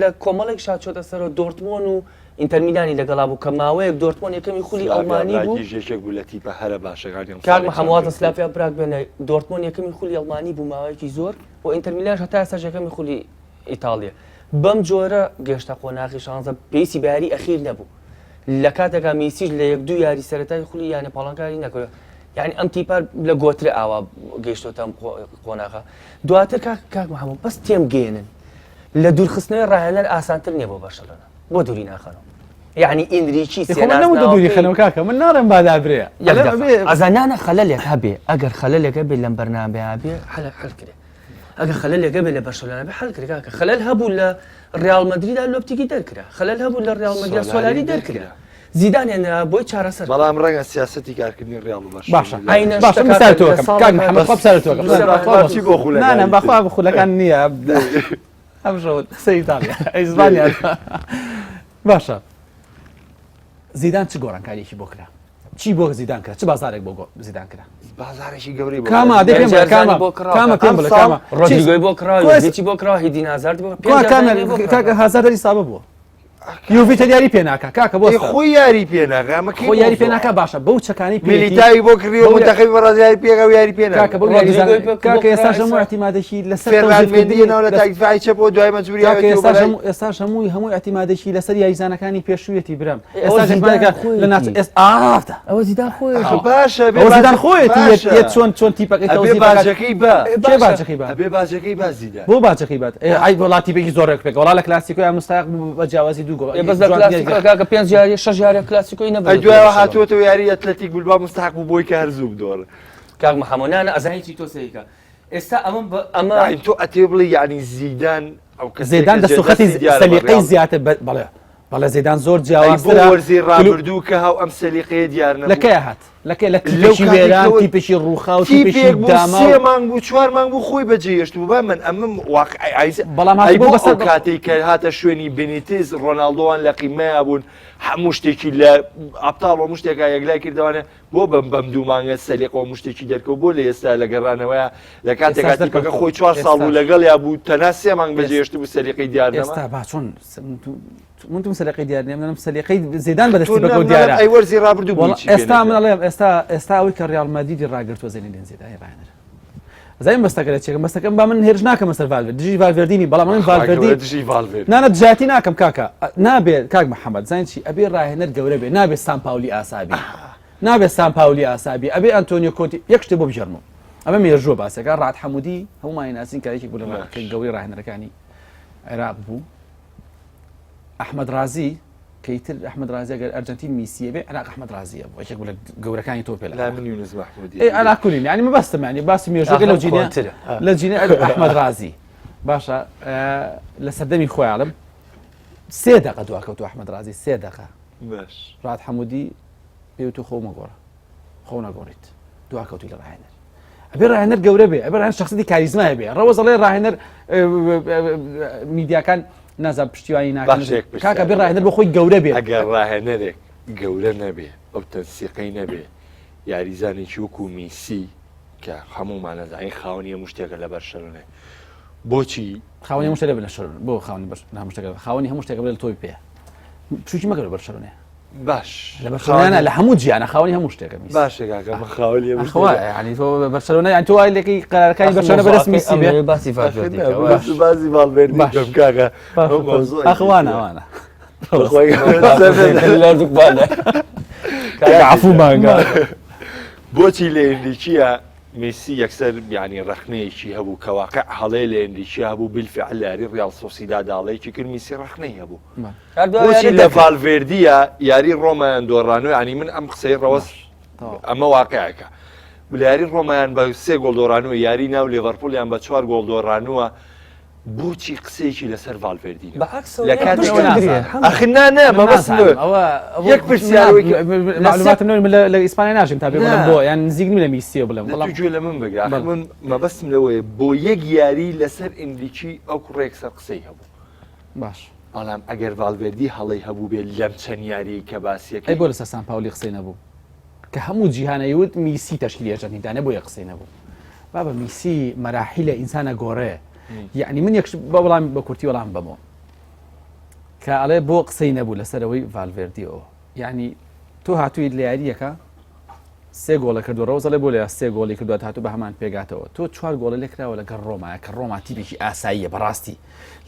لە کۆمەڵێک شا چۆتە سەرەوە دۆرتمۆن و ئینتەر میلانی لەگەڵا بوو کە ماوەیەک دۆرتمۆن یەکەمی خولی ئەڵمانی بوو. یەکێک بوو لە تیپە هەرە باشەکانی ئەم کاک ساڵی محەممەد وازە چامپیۆنز لیگ. سلافیا براگ بێنە دۆرتمۆن یەکەمی خولی ئەڵمانی بوو ماوەیەکی زۆر و ئینتەر میلانش هەتا ئێستاش یەکەمی خولی ئیتاڵیە بەم جۆرە گەشتە قۆناغی شانزە پێویستی بە یاری ئەخیر نەبوو لە کاتێکا میسیش لە یەک دوو یاری سەرەتای خولی یانە پاڵانکاری نەکرد یعنی ئەم تیپە لە گۆترە ئاوا گەیشتۆتە ئەم قۆناغە دواتر کاک کاک محەممەد بەس تێم گەێنن لە دوورخستنەوەی ڕاهێنەر ئاسانتر نییە بۆ بەرشەلۆنە بۆ دووری ناخەنەوە یعنی ئینریکی دووری خەنەوە کاکە من ناڵێم با لابرێ ئەزانانە خەلەلێک هەبێ ئەگەر خەلەلێک هەبێ لەم بەرنامەیە بێ حەل حەل کرێ ئەگە خەلەلێک هەبێ لە بەرشەلۆنە بێ حەل کرێ کاکە خەلەل هەبوو لە ڕیاڵ مەدریدا لۆپتیگی دەرکرا خەلەل هەبوو لە ڕیاڵ مەدرید سۆلاری دەرکرا زیدان هێنرا بۆی چارەسەر بەڵام ڕەنگە سیاسەتی کارکردنی ڕیاڵ و بەرشەلۆنە باشە باشە مثال تۆ ئەکەم کاک محەممەد خوا پرسیار تۆ ئەکەم چی بۆ خولەکانی نا نا بەخوا بۆ خولەکان نییە ئەم شەو قسەی ئیتاڵیا ئیسپانیا باشە زیدان چ گۆڕانکاریەکی بۆ کرا چی بۆ زیدان کرا چ بازارێک بۆ زیدان کرا بازارێکی گەورەی بۆ کاما دێ پێم بڵێ کاما کاما پێم بڵێ کاما ڕۆدریگۆی بۆ کڕا یۆڤیچی بۆ کڕا هیدین هازارد بۆ کوا کاما کاکە هازارد دەری سابە بووە یوڤی تە یاری پێ ناکا کاکە بۆ خۆی یاری پێ ناکا ئەمە خۆی یاری پێ ناکا باشە بەو چەکانی پێ میلیتاوی بۆ کڕی و منتەخەبی بەڕازیل یاری پێ و یاری پێ ناکا کاکە بەو یاریزانە کاکە ئێستاش هەموو اعتیمادێکی لەسەر فێرناند مێندی ناو لە تاک دیفاعی چەپ و دوای مەجبوری کاکە یاوێتی و ئێستاش بەلای هەموو ئێستاش هەمووی هەموو اعتیمادێکی لەسەر یاریزانەکانی پێشوویەتی برام ئەوە ئێستاش زیدان اعتیمادێکە لە ناچ خۆیەتی. ئێس ئافتە ئەوە زیدان خۆیەتی باشە بێ ئەوە زیدان باجە- خۆیەتی یەت باشە. یەت چۆن چۆن تیپەکەی ئەبێ تەوزیف ئەکات. باجەکەی با کێ باجەکەی با ئەبێ باجەکەی با زیدان بۆ باجەکەی بات ئێ، ئای وەڵا تیپێکی زۆر ڕێک پێک وەڵا لە کلاسیکۆیا مستحق بوو بە جیاوازی دوو گۆڵ ئێ بەس لە جوان کلاسیکۆ یاری کاکە پێنج یاری شەش یاری کلاسیکۆی ئەی نەبردووە دوایەوە بەرشەلۆنە. هاتووەتەوە یاری ئەتلەتیک بلبا مستحق بوو بۆی کە هەر زوو بدۆڕێ کاک محەممەد نا نا ئەزانی چی تۆ سەیرکە ئێستا ئەمە بە ئەمە یعنی تۆ ئەتەوێ بڵێی یعنی زیدان ئەو کەسێکە زێدان دەست و خەتی جێدەستی دیارە بە سەلیقەی ڕیاڵ. زیاتر بە- بەڵێ بەڵێ زێدان زۆر ئەی بۆ جیاوازترە وەرزی کلو- ڕابردوو کە هاو ئەم سەلیقەیە دیار لە نەبوو کەیا هات لە کەی لە لەو تیپێکی وێران کاتێکەوە تیپێکی ڕووخاو تیپێکی تیپێک بوو داماو سێ مانگ بوو چوار مانگ بوو خۆی بەجێهێشت بوو با من ئەمە واقعی ئایز بەڵام ئەی هاتبوو بۆ بەسەر ئەو کاتەی کە هاتە شوێنی بنیتز ڕۆناڵدۆوان لە قیمەیا بوون هەموو شتێکی لە ئەبتاڵ و هەموو شتێکا یەکلای کردەوانێ بۆ بەم بەم دوو مانگە سەلیقە و هەموو شتێکی دەرکەوت بۆ لە ئێستا لە گەڕانەوەیە لە کاتێکا ئێستاش تیپەکە دەرکەوت خۆی چوار ساڵ بوو ئێستاش لەگەڵیا بوو تەنها سێ مانگ ئێس- بەجێهێشت بوو سەلیقەی دیار نەما ئێستا با چۆن من توم سەلیقەی دیار نییە منم سەلیقەی زیدان بەدەستی تۆ بەگەو نەم دیارە ئەی وەرزی ڕابردوو وەڵا بوو چی پێ ئێستا من نەکرا ئەڵێم ئێستا ئێستا ئەوەی کە ڕیاڵ مەدریدی ڕاگرتووە زینەدین زیدانی ڕاهێنەرە زانیم بەستەکە لە چێکم بەستەکەم با من هێرش ناکەمە سەر ڤالڤێرد دژی ڤالڤێردینی بەڵام من خوا ڤالڤێردی گەورە دژی ڤالڤێردی نانا دژایەتی ناکەم کاکە نابێ کاک محەممەد زانین چی ئەبێ ڕاهێنەر گەورە بێ نابێ سان پاولی ئاسابی نابێ سان پاولی ئاسابی ئەبێ ئەنتۆنیۆ کۆنتی یەک شتێ بۆ بگێڕمەوە ئەمە مێژووە باسەکە ڕات حەمودی هەموومانی ناسین کە یەکێک بوو لە گەورەی ڕاهێنەرەکانی عێراق بوو ئەحمەد ڕازی کە ئیتر ئەحمەد ڕازی ئەگەر ئەرجەنتین میسیە بێ عێراق ئەحمەد ڕازیە بوو یەکێک بوو لە گەورەکانی تۆپێ لە لا عێراق. من یونس مەحمودی ئێ علا کولین یعنی مەبەستم یعنی باسی مێژووەکە لەو جینە کۆنترە. لە جینە ئەحمەد ڕازی باشە ئە، لە سەردەمی خۆیاڵم سێ دەقە دواکەوتو ئەحمەد ڕازی سێ دەقە باش ڕات حەمودی پێوتو خۆ مەگۆڕە خۆ نەگۆڕیت دواکەوتوی لە ڕاهێنەر ئەبێ ڕاهێنەر گەورە بێ ئەبێ ڕاهێنەر شخصیتی کاریزمای بێ ڕەوەز ئەڵێ ڕاهێنەر میدیاکان نازان پشتیوانی ناکەن باشێک پرسیار کاکە بێ ڕاهێنەر بۆ خۆی گەورە بێ ئەگەر ڕاهێنەرێک گەورە نەبێ ئەو تەنسیقەی نەبێ یاریزانێکی وەکو میسی کە هەموومان ئەزانین خاوەنی هەموو شتێکە لە بەرشەلۆنێ بۆچی خاوەنی هەموو شتێک لە بەرشەلۆنە بۆ خاوەنی بەرش هەموو شتێک خاوەنی هەموو شتێک لە تۆی پێ بچووکی مەکە لە بەرشەلۆنێ. باش لە بەرشەلۆنە لە هەموو جیانە خاوەنی هەموو شتێکە میسی باشە کاکە من خاوەنی هەموو شتێکە. یعنی تۆ بەرشەلۆنە یان تۆ وای لەکەی قەرارەکانی بەرشەلۆنە بەدەست میسی بێ باسی ڤالڤێردی کە، باس باسی ڤالڤێردی باش. بکەم کاکە باش. ئەو مەوزوعێکی ئاخ وانە وانە بەخوای گەورە لە دوکبانە. کاکە عەفومان کە. بۆچی لە ئێنریکیە میسی یەکسەر یانی ڕەخنەیەکی هەبوو کە واقع هەڵەیە لە ئێنریکیە هەبوو بالفعل لە یاری ڕیاڵ سۆسیداد هەڵەیەکی کرد میسی ڕەخنەی هەبوو بۆچی لە ڤالڤێردیە یاری ڕۆمایان دۆڕانەوە یانی من ئەم قسەی ڕەوەز ئەمە واقعەکە لە یاری ڕۆمایان بە سێ گۆڵ دۆڕانەوە یاری ناو لێڤەرپولیان بە چوار گۆڵ دۆڕانووە بۆچی قسەیەکی لەسەر ڤالڤێردی لە کاتێکدا ئەخر نا نا مەبەستم لەوەیە یەک پرسیار ئەوەی کە معلوماتم نەوێت من لە ئیسپانیا ناژیم تا بێ بڵێم بۆ یان نزیک نیم لە میسیەوە بڵێم بەڵام گوێ لە من بگرە ئەخر من مەبەستم لەوەیە بۆ یەک یاری لەسەر ئینریکی ئەو کوڕە یەکسەر قسەی هەبوو باش بەڵام ئەگەر ڤالڤێردی هەڵەی هەبوو بێت لەم چەند یاریەی کە باسیەکەی ئەی بۆ لەسەر سان پاولی قسەی نەبوو کە هەموو جیهان ئەیوت میسی تەشکیلی ئەرجەنتین دانێ بۆیە قسەی نەبوو بابە میسی مەراحیلە ئینسانە گۆڕێ یعنی من یەک بە وەڵام بە کورتی وەڵام بەمەوە کە ئەڵێ بۆ قسەی نەبوو لەسەرەوەی ڤالڤێردیەوە یعنی تۆ هاتوویت لە یاریەکە سێ گۆڵە کردو ڕەوزەڵێ بۆ لە سێ گۆڵی کردووە هاتوو بە هەمان پێگاتەوە تۆ چوار گۆڵە لێکراوە لەگەڵ ڕۆمایە کە ڕۆما تیپێکی ئاساییە بەڕاستی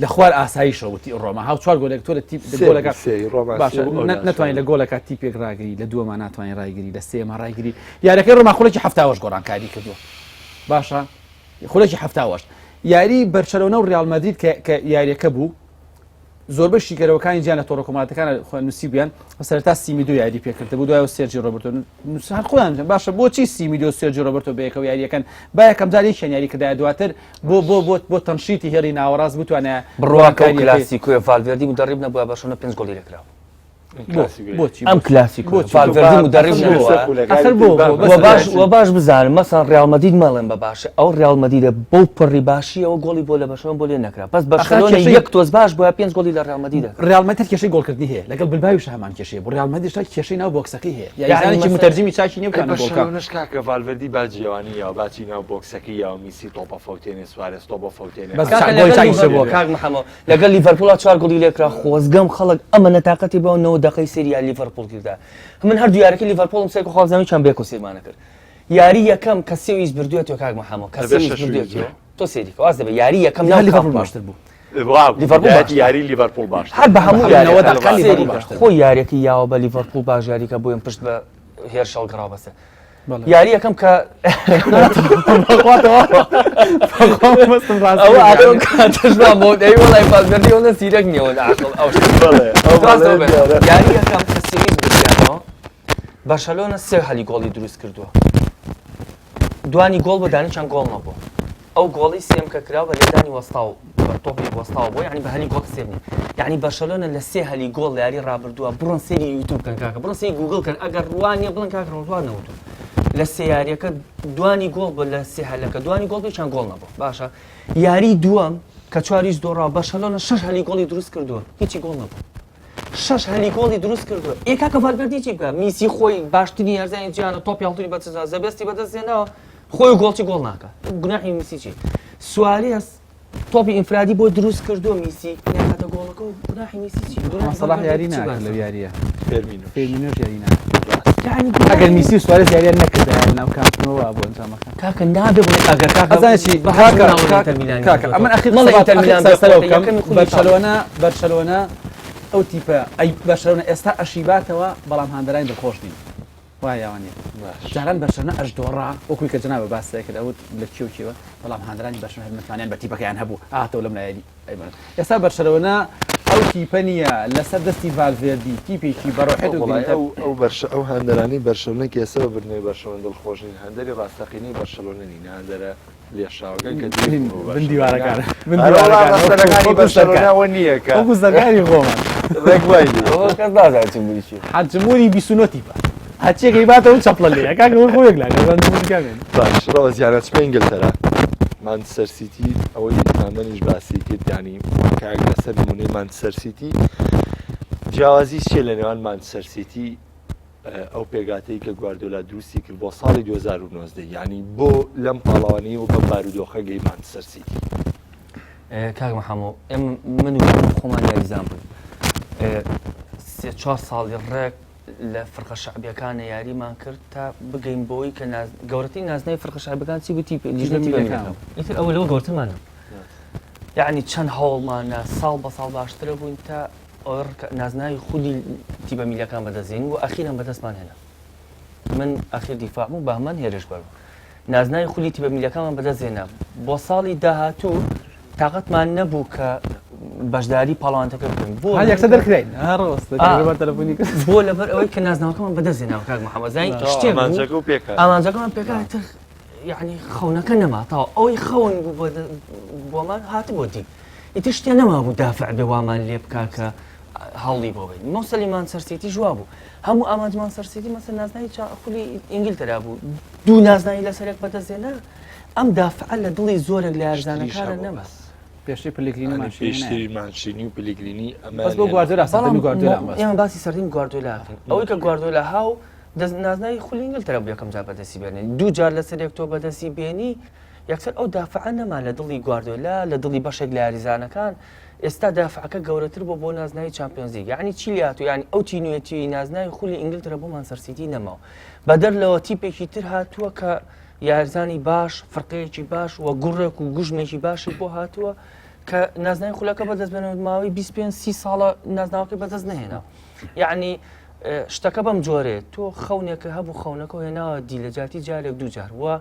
لە خوار ئاساییشەوە وتی ڕۆما هاو چوار گۆلێک تۆ لە تیپ گۆلەکە باشە نەتوانانی لە گۆلەکە تیپێک ڕاگری لە دووەما ناتوانانی ڕایگری لە سێما ڕایگری یارەکەی ڕۆما خولێکی هەفتاوەش گۆڕانکاری کردووە باشە خولێکی هەفتاوەش یاری بەرچەلۆنە و ریال مەدرید کە یاریەکە بوو زۆربەی شیکەرەوەکانی جیان لە تۆڕە کۆمەڵاتەکان خۆیان نووسیبوویان و سەرەتا سیمیدۆ یاری پێکردبوو دوای سێرجی ڕۆبرتۆ نووسان خۆیان باشە بۆچی سیمیدۆ سێرجی ڕۆبرتۆ بەیەکەوە یاریەکەن با یەکەم جار یەکیان یاری کردایە دواتر بۆ بۆ بۆ بۆ تەنشیتی هێڵی ناوەڕاست بتوانێ بڕواکە کلاسیکۆیە ڤالڤێردی مدەڕیب نەبووە بەرشەلۆنە پێنج گۆڵی لێکرا بۆچی ئەم کلاسیکۆ ڤالڤێردی مدەڕیب نەبووە باش وە باش بزانم مەسەن ڕیال مەدرید مەڵێن بە باشە ئەو ڕیال مەدریدە بەو پڕی باشیەوە گۆڵی بۆ لە بەرشەلۆنە بۆ لێ نەکرا بەس بەرشەلۆنە یەک تۆز باش بووە پێنج گۆڵی لە ڕیال مەدرید دەکرد ڕیال مەدرید کێشەی گۆڵکردنی هەیە لەگەڵ بلباویش هەمان کێشەیە بۆ ڕیال مەدریدش کێشەی ناو بۆکسەکەی هەیە یاریزانێکی متەرجمی چاکی نییە بتوانێت گۆڵ بکات. بەرشەلۆنەش کاکە ڤالڤێردی باجی ئەوانی یاوە باجی ناو بۆکسەکەی یاوە میسی تۆپە فەوتێنێ سوارێز تۆپە فەوتێنێ بەس گۆڵی چاکی شەبووە. کاک محەمەد لەگەڵ لیڤەرپوڵا چوار گۆڵی لێکرا خۆزگەم خەڵک ئەمە نەتاقەتی بەوە 90 دەقەی سەیری یاری لیڤەرپوڵ کردا من هەردوو یاریەکەی لیڤەرپوڵم سەیر کرد خوا بزانم چیان بەیەکەوە سەیرمان کرد یاری یەکەم کە سێ ویست بردوێتەوە کاک محەمەد کە سێ ویست بردوێتەوە تۆ سەیری کە واز دەبێ یاری یەکەم ناو لیڤەرپوڵ باشتر بوو لیڤەرپوڵ یاری لیڤەرپوڵ باش هەر بە هەموو یاریەکان خۆی یاریەکەی یاوە بە لیڤەرپوڵ باش یاریکە بۆیم پشت بە هێرش هەڵگەڕاو بەسەر یاری یەکەم کە ئەوە زیرەک نیەوە یاری یەکەم کە سێویست بردیانەوە بەرشەلۆنە سێ هەلی گۆڵی دروست کردووە دوانی گۆڵ بە دانیچان گۆڵ نەبوو ئەو گۆڵی سێم کە کرا بە لێدانی وەستاو بە تۆپی وەستاو بۆ یعنی بە هەلی گۆڵ سێم نیە یعنی بەرشەلۆنە لە سێ هەلی گۆڵ لە یاری ڕابردووە بڕۆن سەیری یوتیوب کەن کاکە بڕۆن سەیری گوگڵ کەن ئەگەر ڕوان نیە بڵێن کاکە ڕوان نەوتوو لە سێ یاریەکە دوانی گۆڵ بوو لە سێ هەلەکە دوانی گۆڵ بوو چەند گۆڵ نەبوو باشە یاری دووەم کە چواریش دۆڕا بەرشەلۆنە شەش هەلی گۆڵی دروست کردووە هیچی گۆڵ نەبوو شەش هەلی گۆڵی دروست کردووە ئێ کاکە ڤالڤێردی چی بکە میسی خۆی باشترین یارزانی جیهانە تۆپی هەڵتونی بە زەبێستی بەدەست هێناوە خۆی گۆڵچی گۆڵ ناکە گوناحی میسی چی سوارێز تۆپی ئینفرادی بۆ دروست کردووە میسی ناکاتە گۆڵەکە و گوناحی میسی چی گوناحی سەڵاح یاری ناکات لەو یاریە فێرمینۆ فێرمینۆش یاری ناکات ئەگەر میسی و سوارێز یاریان نەکردایە ناو کامپ نۆ وا بوو ئەنجامەکە کاکە نابێ بڵێ ئەگەر کاکە ئەزانی چی کاکە کاکە ئەمن ئەخیر مەڵێ ئینتەر میلان سەرەوە بکەم بەرشەلۆنە بەرشەلۆنە ئەو تیپە ئەی بەرشەلۆنە ئێستا ئەشیباتەوە بەڵام هاندەرانی دڵخۆش نین وایە یا وانیە جاران بەرشەلۆنە ئەشدۆڕا وەکوی کە جەنابە باست کرد ئەوت لە کێ و کێوە بەڵام هاندەرانی بەرشەلۆنە هەر متمانەیان بە تیپەکەیان هەبوو هاتەوە لەم لایەنی ئێستا بەرشەلۆنە ئەو تیپە نییە لەسەر دەستی ڤالڤێردی تیپێکی بەڕۆحێت و وەڵای ئەو ئەو بەرشە ئەو هاندەرانەی بەرشەلۆنە کە ئێستا بە بردنەوەی بەرشەلۆنە دڵخۆش نین هاندەری ڕاستەقینەی بەرشەلۆنە نین هاندەرە لێشاوەکان کە دوور بوون بۆ بن دیوارەکان بن ئەرێ وەڵا دیوارەکان ڕەسەنەکانی بەرشەلۆنە ئەوە نییە کە وەکو سەرکاری خۆمان ڕێک وای لێ ئەوە کەس نازانێت جمهوری چییە. حەج جمهوری 29 تیپە هەرچیەکەی باتەوە چەپڵە لێیە کاکە وەک خۆیەک لاکە زان جمهوری کامێن باش ڕەوەز یانە چمە ئینگلتەرا مانچستەر سیتی ئەوەی مامەنیش باسی کرد ینی کاک لەسەر نمونەی مانچستەر سیتی جیاوازی چیە لە نێوان مانچستەر سیتی ئەو پێگاتەی کە گواردۆلا دروستی کرد بۆ ساڵی 2019 ینی بۆ لەم پاڵەوانی و بەم بارودۆخە گەی مانچستەر سیتی کاک محەمۆ ئێمە من و خۆمان یاریزان بووین سێ چوار ساڵی ڕێک. لە فرقە شەعبیەکانە یاریمان کرد تا بگەین بۆی کە گەورەترین نازناوی فرقە شەعبەکان چی بوو تیپ لیژنە تیپەکان ئیتر ئەوە لەوە گەورترمانە یعنی چەند هەوڵمانە ساڵ بە ساڵ باشترە بووین تا نازناوی خولی تیپە میلەکان بەدەستین و ئەخیران بەدەستمان هێنا من ئەخیر دیفاع بوو بەهمەن هێرش بەر بوو نازناوی خولی تیپە میلەکانمان بەدەست هێنا بۆ ساڵی داهاتوو تاقەتمان نەبوو کە بەشداری پاڵەوانەتەکە بکەین بۆ هەر یەکسەر دەرکراین ها ڕاستە آه. تەلەفۆنی کرد بۆ لەبەر ئەوەی کە نازناوەکەمان بەدەست هێنا کاک محەممەد زانی شتێک بوو. ئامانجەکە و پێکات ئامانجەکەمان پێکات یعنی خەونەکە نەما تاوە ئەوەی خەون بوو بۆ بۆمان هاتبوو دی ئیتر شتێ نەما بوو دافع بێ وامان لێ بکا کە هەوڵی بۆ بین مۆسەلی مانچستەر سیتی ژوا بوو هەموو ئامانج مانچستەر سیتی مەسەر نازناوی خولی ئینگلتەرا بوو دوو نازناوی لەسەرێک بەدەستێنا ئەم دافعە لە دڵی زۆرێک لە یارزانەکانە نەما. پێشتری پلگرینی مانچینی پێشتری مانچینی و پلگرینی ئەمە بەس بۆ گواردیۆلا سەردەمی گواردیۆلا بەس ئێمە باسی سەردەمی گواردیۆلا ئەوەی کە گواردیۆلا هاو دەست نازناوی خولی ئینگلتەرا بوو یەکەم جار بەدەستی بێنێ دوو جار لەسەر یەک تۆ بەدەستی بێنی یەکسەر ئەو دافعە نەما لە دڵی گواردیۆلا لە دڵی بەشێک لە یاریزانەکان ئێستا دافعەکە گەورەتر بۆ بۆ نازناوی چامپیۆنزلیگ یعنی چی لاتو یعنی ئەو تینوێتی نازناوی خولی ئینگلتەرا بۆ مانچستەر سیتی نەماوە بەدەر لەوە تیپێکی تر هاتووە کە یارزانی باش فرقەیەکی باش و گوڕێک و گوژمێکی باشی بۆ هاتووە کە نازناوی خولەکە بەدەست بێنەوە ماوەی 25 سی ساڵە نازناوەکەی بەدەست نەهێنا یعنی شتەکە بەم جۆرێ تۆ خەونێکە هەبوو خەونەکە هێناوە دی لە جاتی جارێک دوو جار وە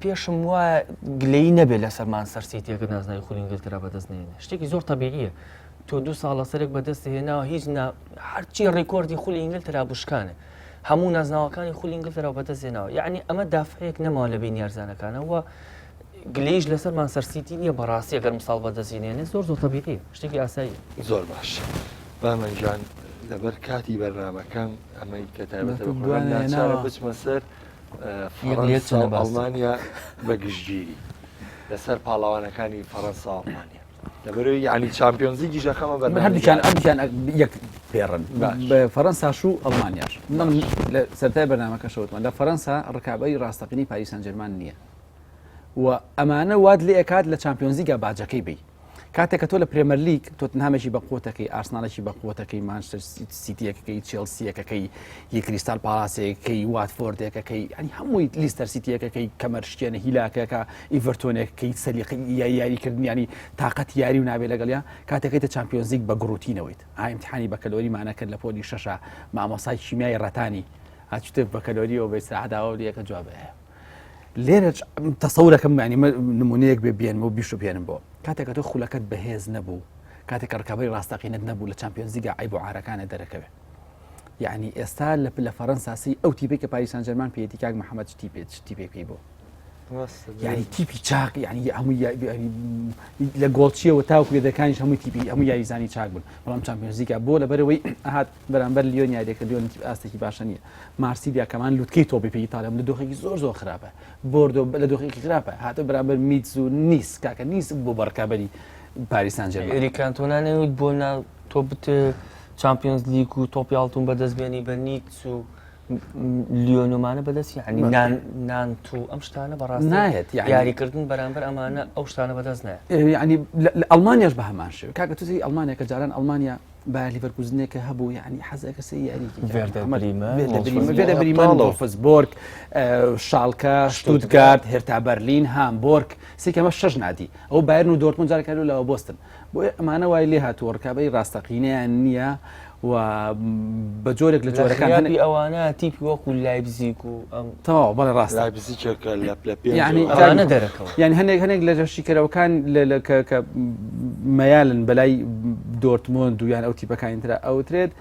پێشم وایە گلەی نەبێت لەسەر مانچستەر سیتیەکە نازناوی خولی ئینگلتەرا بەدەست نێنێ شتێکی زۆر تەبیعیە تۆ دوو ساڵ لەسەرێک بەدەست هێناوە هیچ نا هەرچی ڕیکۆردی خولی ئینگلتەرا بشکانە هەموو نازناوەکانی خولی ئینگلتەرا بەدەست هێناوە یعنی ئەمە دافعێک نەماوە لە بین یارزانەکانەوە گلەیش لەسەر مانچستەر سیتی نییە بەڕاستی ئەگەر مساڵ بەدەستی نێنێ زۆر زۆر تەبیعیە شتێکی ئاسایی زۆر باش بامەن گیان لەبەر کاتی بەرنامەکەم ئەمەی کە تایبەتە بە خۆم ناچارە بچمە سەر فەڕەنسا و ئەڵمانیا بە گشتگیری لەسەر پاڵەوانەکانی فەڕەنسا و ئەڵمانیا لەبەرەوەی یعنی چامپیۆنزی گیژەکەمە بەر هەردووکیان ئەمکیان یەک پێڕن بە فەرەنساش و ئەڵمانیاش من لە سەرای بەرنامەکە شەوتمان لە فەرەنسا ڕکابی ڕاستەقینی پاریس سانجێرمان نییە و ئەمانە وات لێ ئەکات لە چامپیۆنزیگا باجەکەی بی کاتێک کە تۆ لە پرێمەرلیگ تۆتنهامێکی بە قوتەکەی ئارسناڵێکی بە قوتەکەی مانچستەر سیتیەکەی چێلسیەکەکەی ی کریستال پاڵاسێکەکەی واتفۆردێکەکەی ینی هەمووی لیستەر سیتیەکەکەی کەمەر شکێنە هیلاکەکە ئیڤەرتۆنێکەکەی سەلیقەی یاریکردنیانی تااقەت یاری و نابێ لەگەڵیا کاتێکەکەیتە چامپیۆنزیک بە گڕوتینەوەیت ئایمتحانی بەکەلۆریمانە کرد لە پۆلی شەشە مامۆسای کیمیای ڕەتانی هاچتە بەکەلۆریەوە بە ئیسراحەداوە لەکە جوابەیە لێرە تەسەورەکەم ینی نمونەیەک بێ بێنم و بیش بێنم بۆ کاتێک کە تۆ خولەکەت بەهێز نەبوو کاتێک کە ڕکابی ڕاستەقینەت نەبوو لە چمپیۆنزیگا عیب و عارەکانە دەرەکەوێت یعنی ئێستا لە لە فەرەنسا سی ئەو تیپێک کە پاریس سانجێرمان پێیەتی کاک محەممەد تیپێت تیپێکی بۆ یعنی تیپی چاک یعنی هەموو لە گۆڵچیەوە تاوکو یەدەکانیش هەموو تیپی هەموو یاریزانی چاک بوون بەڵام چمپیۆنزیگا بۆ لەبەرەوەی هات بەرامبەر لیۆن یاریەکە لیۆن ئاستێکی باشە نییە مارسیلیا کەمان لوتکەی تۆپی پێی ئیتالیا لە دۆخێکی زۆر زۆر خراپە بۆردۆ لە دۆخێکی خراپە هاتە بەرامبەر میتز و نیس کاکە نیس بۆ بەڕکابەری پاریس سان جێرمان ئێریک کانتۆنا نەوت بۆ نا تۆ بتێ چامپیۆنز لیگ و تۆپی ئاڵتون بەدەست بێنی بە نیتس و لیۆنۆمانە بەدەست یعنی نان نانت و ئەم شتانە بەڕاست نایەت یعنی یاریکردن بەرامبەر ئەمانە ئەو شتانە بەدەست نایەت یعنی لە ئەڵمانیاش بە هەمان شێوە کاکە تۆ سەیری ئەڵمانیا کە جاران ئەڵمانیا بایر لیڤەرکوزنێکە هەبوو یعنی حەزەکە سێ یاریکی ڤێردەر بریمەن وۆڵفسبۆرگ شاڵکە شتوتگارد هێرتا بەرلین هامبۆرگ سێکەمە شەش نادی ئەو بایرن و دۆرتموند جارێک هەلو لەوە بۆستن بۆیە ئەمانە وای لێ هاتووە ڕکابەری ڕاستەقینەیان نییە و بە جۆرێک لە جۆرەکان هەنێک ئەوانە تیپی وەکو لایبزیک و ئەم تەواو بەڵێ ڕاستە لایبزیکێکە لە پلە پێنج یعنی ئەوانە دەرەکەون یعنی هەنێک هەنێک لە شیکەرەوەکان لە کە کە مەیالن بەلای دۆرتمۆند و یان ئەو تیپەکانی ترە ئەوترێت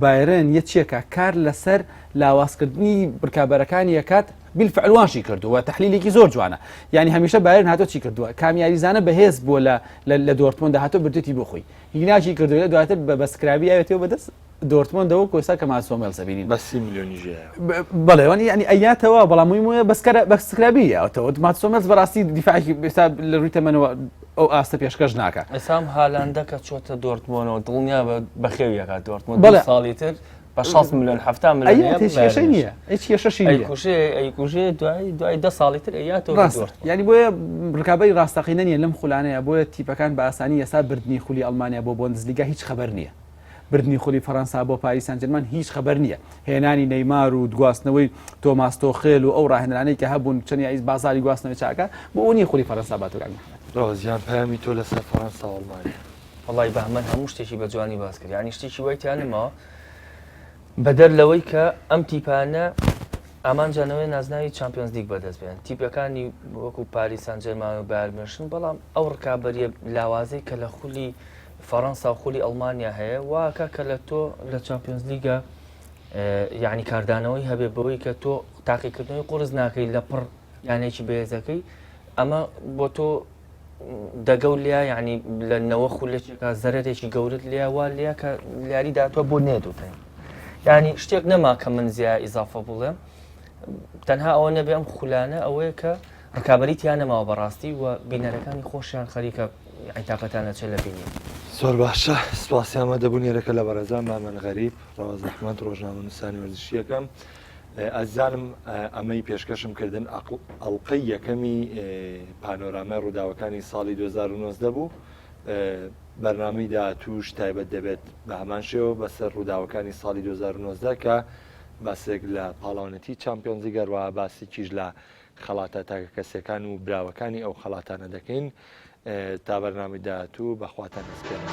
بایرن یەکێکە کار لەسەر لاوازکردنی ڕکابەرەکانی یەکات بالفعل واشی کردووە تحلیلێکی زۆر جوانە یعنی هەمیشە بایرن هاتۆ چی کردووە کام یاریزانە بەهێز بووە لە لە دۆرتمۆندا هاتۆ بردوێتی بۆ خۆی هیناکی کردووە دواتر بە بەسکرابی یاوێتەوە بەدەست دۆرتمۆندەوە کۆسا کە ماتس هۆمێڵس ئەبینین بە 30 ملیۆنی ژەیە بەڵێ وانی یعنی ئەیاتەوە بەڵام مویم وایە بەسکەرە بەسکرابی یاوەتەوە ماتس هۆمێڵس بەڕاستی دیفاعێکی ئێستا لە ڕووی تەمەنەوە ئەو ئاستە پێشکەش ناکا ئێسام هالاندە کە چۆتە دۆرتمۆنەوە دڵنیا بە بەخێوی ئەکات دۆرتمۆند بەڵێ. دوو ساڵی تر بە 60 ملیۆن 70 ملیۆن ئەیات هیچ کێشەی نییە هیچ کێشەشی نییە ئەیکوژێ ئەیکوژێ دوای دوای دە ساڵی تر ئەیاتەوە بە ڕاستە دۆرتمۆند یعنی بۆیە ڕکابەری ڕاستەقینە نییە لەم خولانەیە بۆیە تیپەکان بە ئاسانی ئێستا بردنی خولی ئەڵمانیا بۆ بۆندسلیگا هیچ خەبەر نییە. بردنی خولی فەرەنسا بۆ پاریس سانجێرمان هیچ خەبەر نییە. هێنانی نەیمار و گواستنەوەی تۆماس تۆخێل و ئەو ڕاهێنەرانەی کە هەبوون چەند یاریز بازاری گواستنەوەی چاکە بۆ ئەوە نییە خولی فەرەنسا باتەوە کاک محەمەد. ڕەوەز گیان پەیامی تۆ لەسەر فەرەنسا و ئەڵمانیا. وەڵای بەهمەن هەموو شتێکی بە جوانی باس کرد یانی شتێکی وای تیا نەماوە بەدەر لەوەی کە ئەم تیپانە ئامانجانەوەی نازناوی چمپیۆنز لیگ بەدەست بێن تیپەکانی وەکو پاریس سان جێرمان و بایرن میونشن بەڵام ئەو ڕکابەریە لاوازەی کە لە خولی فەڕەنسا و خولی ئەڵمانیا هەیە واکە کە لە تۆ لە چمپیۆنز لیگە یعنی کاردانەوەی هەبێ بەوەی کە تۆ تاقیکردنەوەی قرس ناکەی لە پڕ یانێکی بەهێزەکەی ئەمە بۆ تۆ دەگە و لیا یعنی لە نەوە خولەکێکا زەرەرێکی گەورت لیا وا لیا کە لیاری داتوە بۆ نێدوتن ینی شتێک نەما کە من زیا ئیزافە بڵێم تەنها ئەوە نەبێ ئەم خولانە ئەوەیە کە ڕکابی تیا نەماوە بەڕاستی و بینەرەکانی خۆشیان خەریکە عیتاقەتان ئەچێت لە بینین. زۆر باشە سپاسی ئامادەبوون یەرەکە لە بەڕێزان مامەن غەریب ڕەوەز ئەحمەد ڕۆژنامەنووسانی وەرزشیەکەم ئەزانم ئەمەی پێشکەشم کردن ئەڵلقەی یەکەمی پانۆرامای ڕووداوەکانی ساڵی 2009 بوو بەرنامەی داهاتووش تایبەت دەبێت بە هەمان شێوە بەسەر ڕووداوەکانی ساڵی 2009 کە باسێک لە پاڵاوانەتی چمپیۆنزی گەروە باسێکیش لە خەڵاتە تاکەکەسیەکان و براوەکانی ئەو خەڵاتانە دەکەین تا بەرنامەی داهاتوو بەخواتان ئەسپێرم.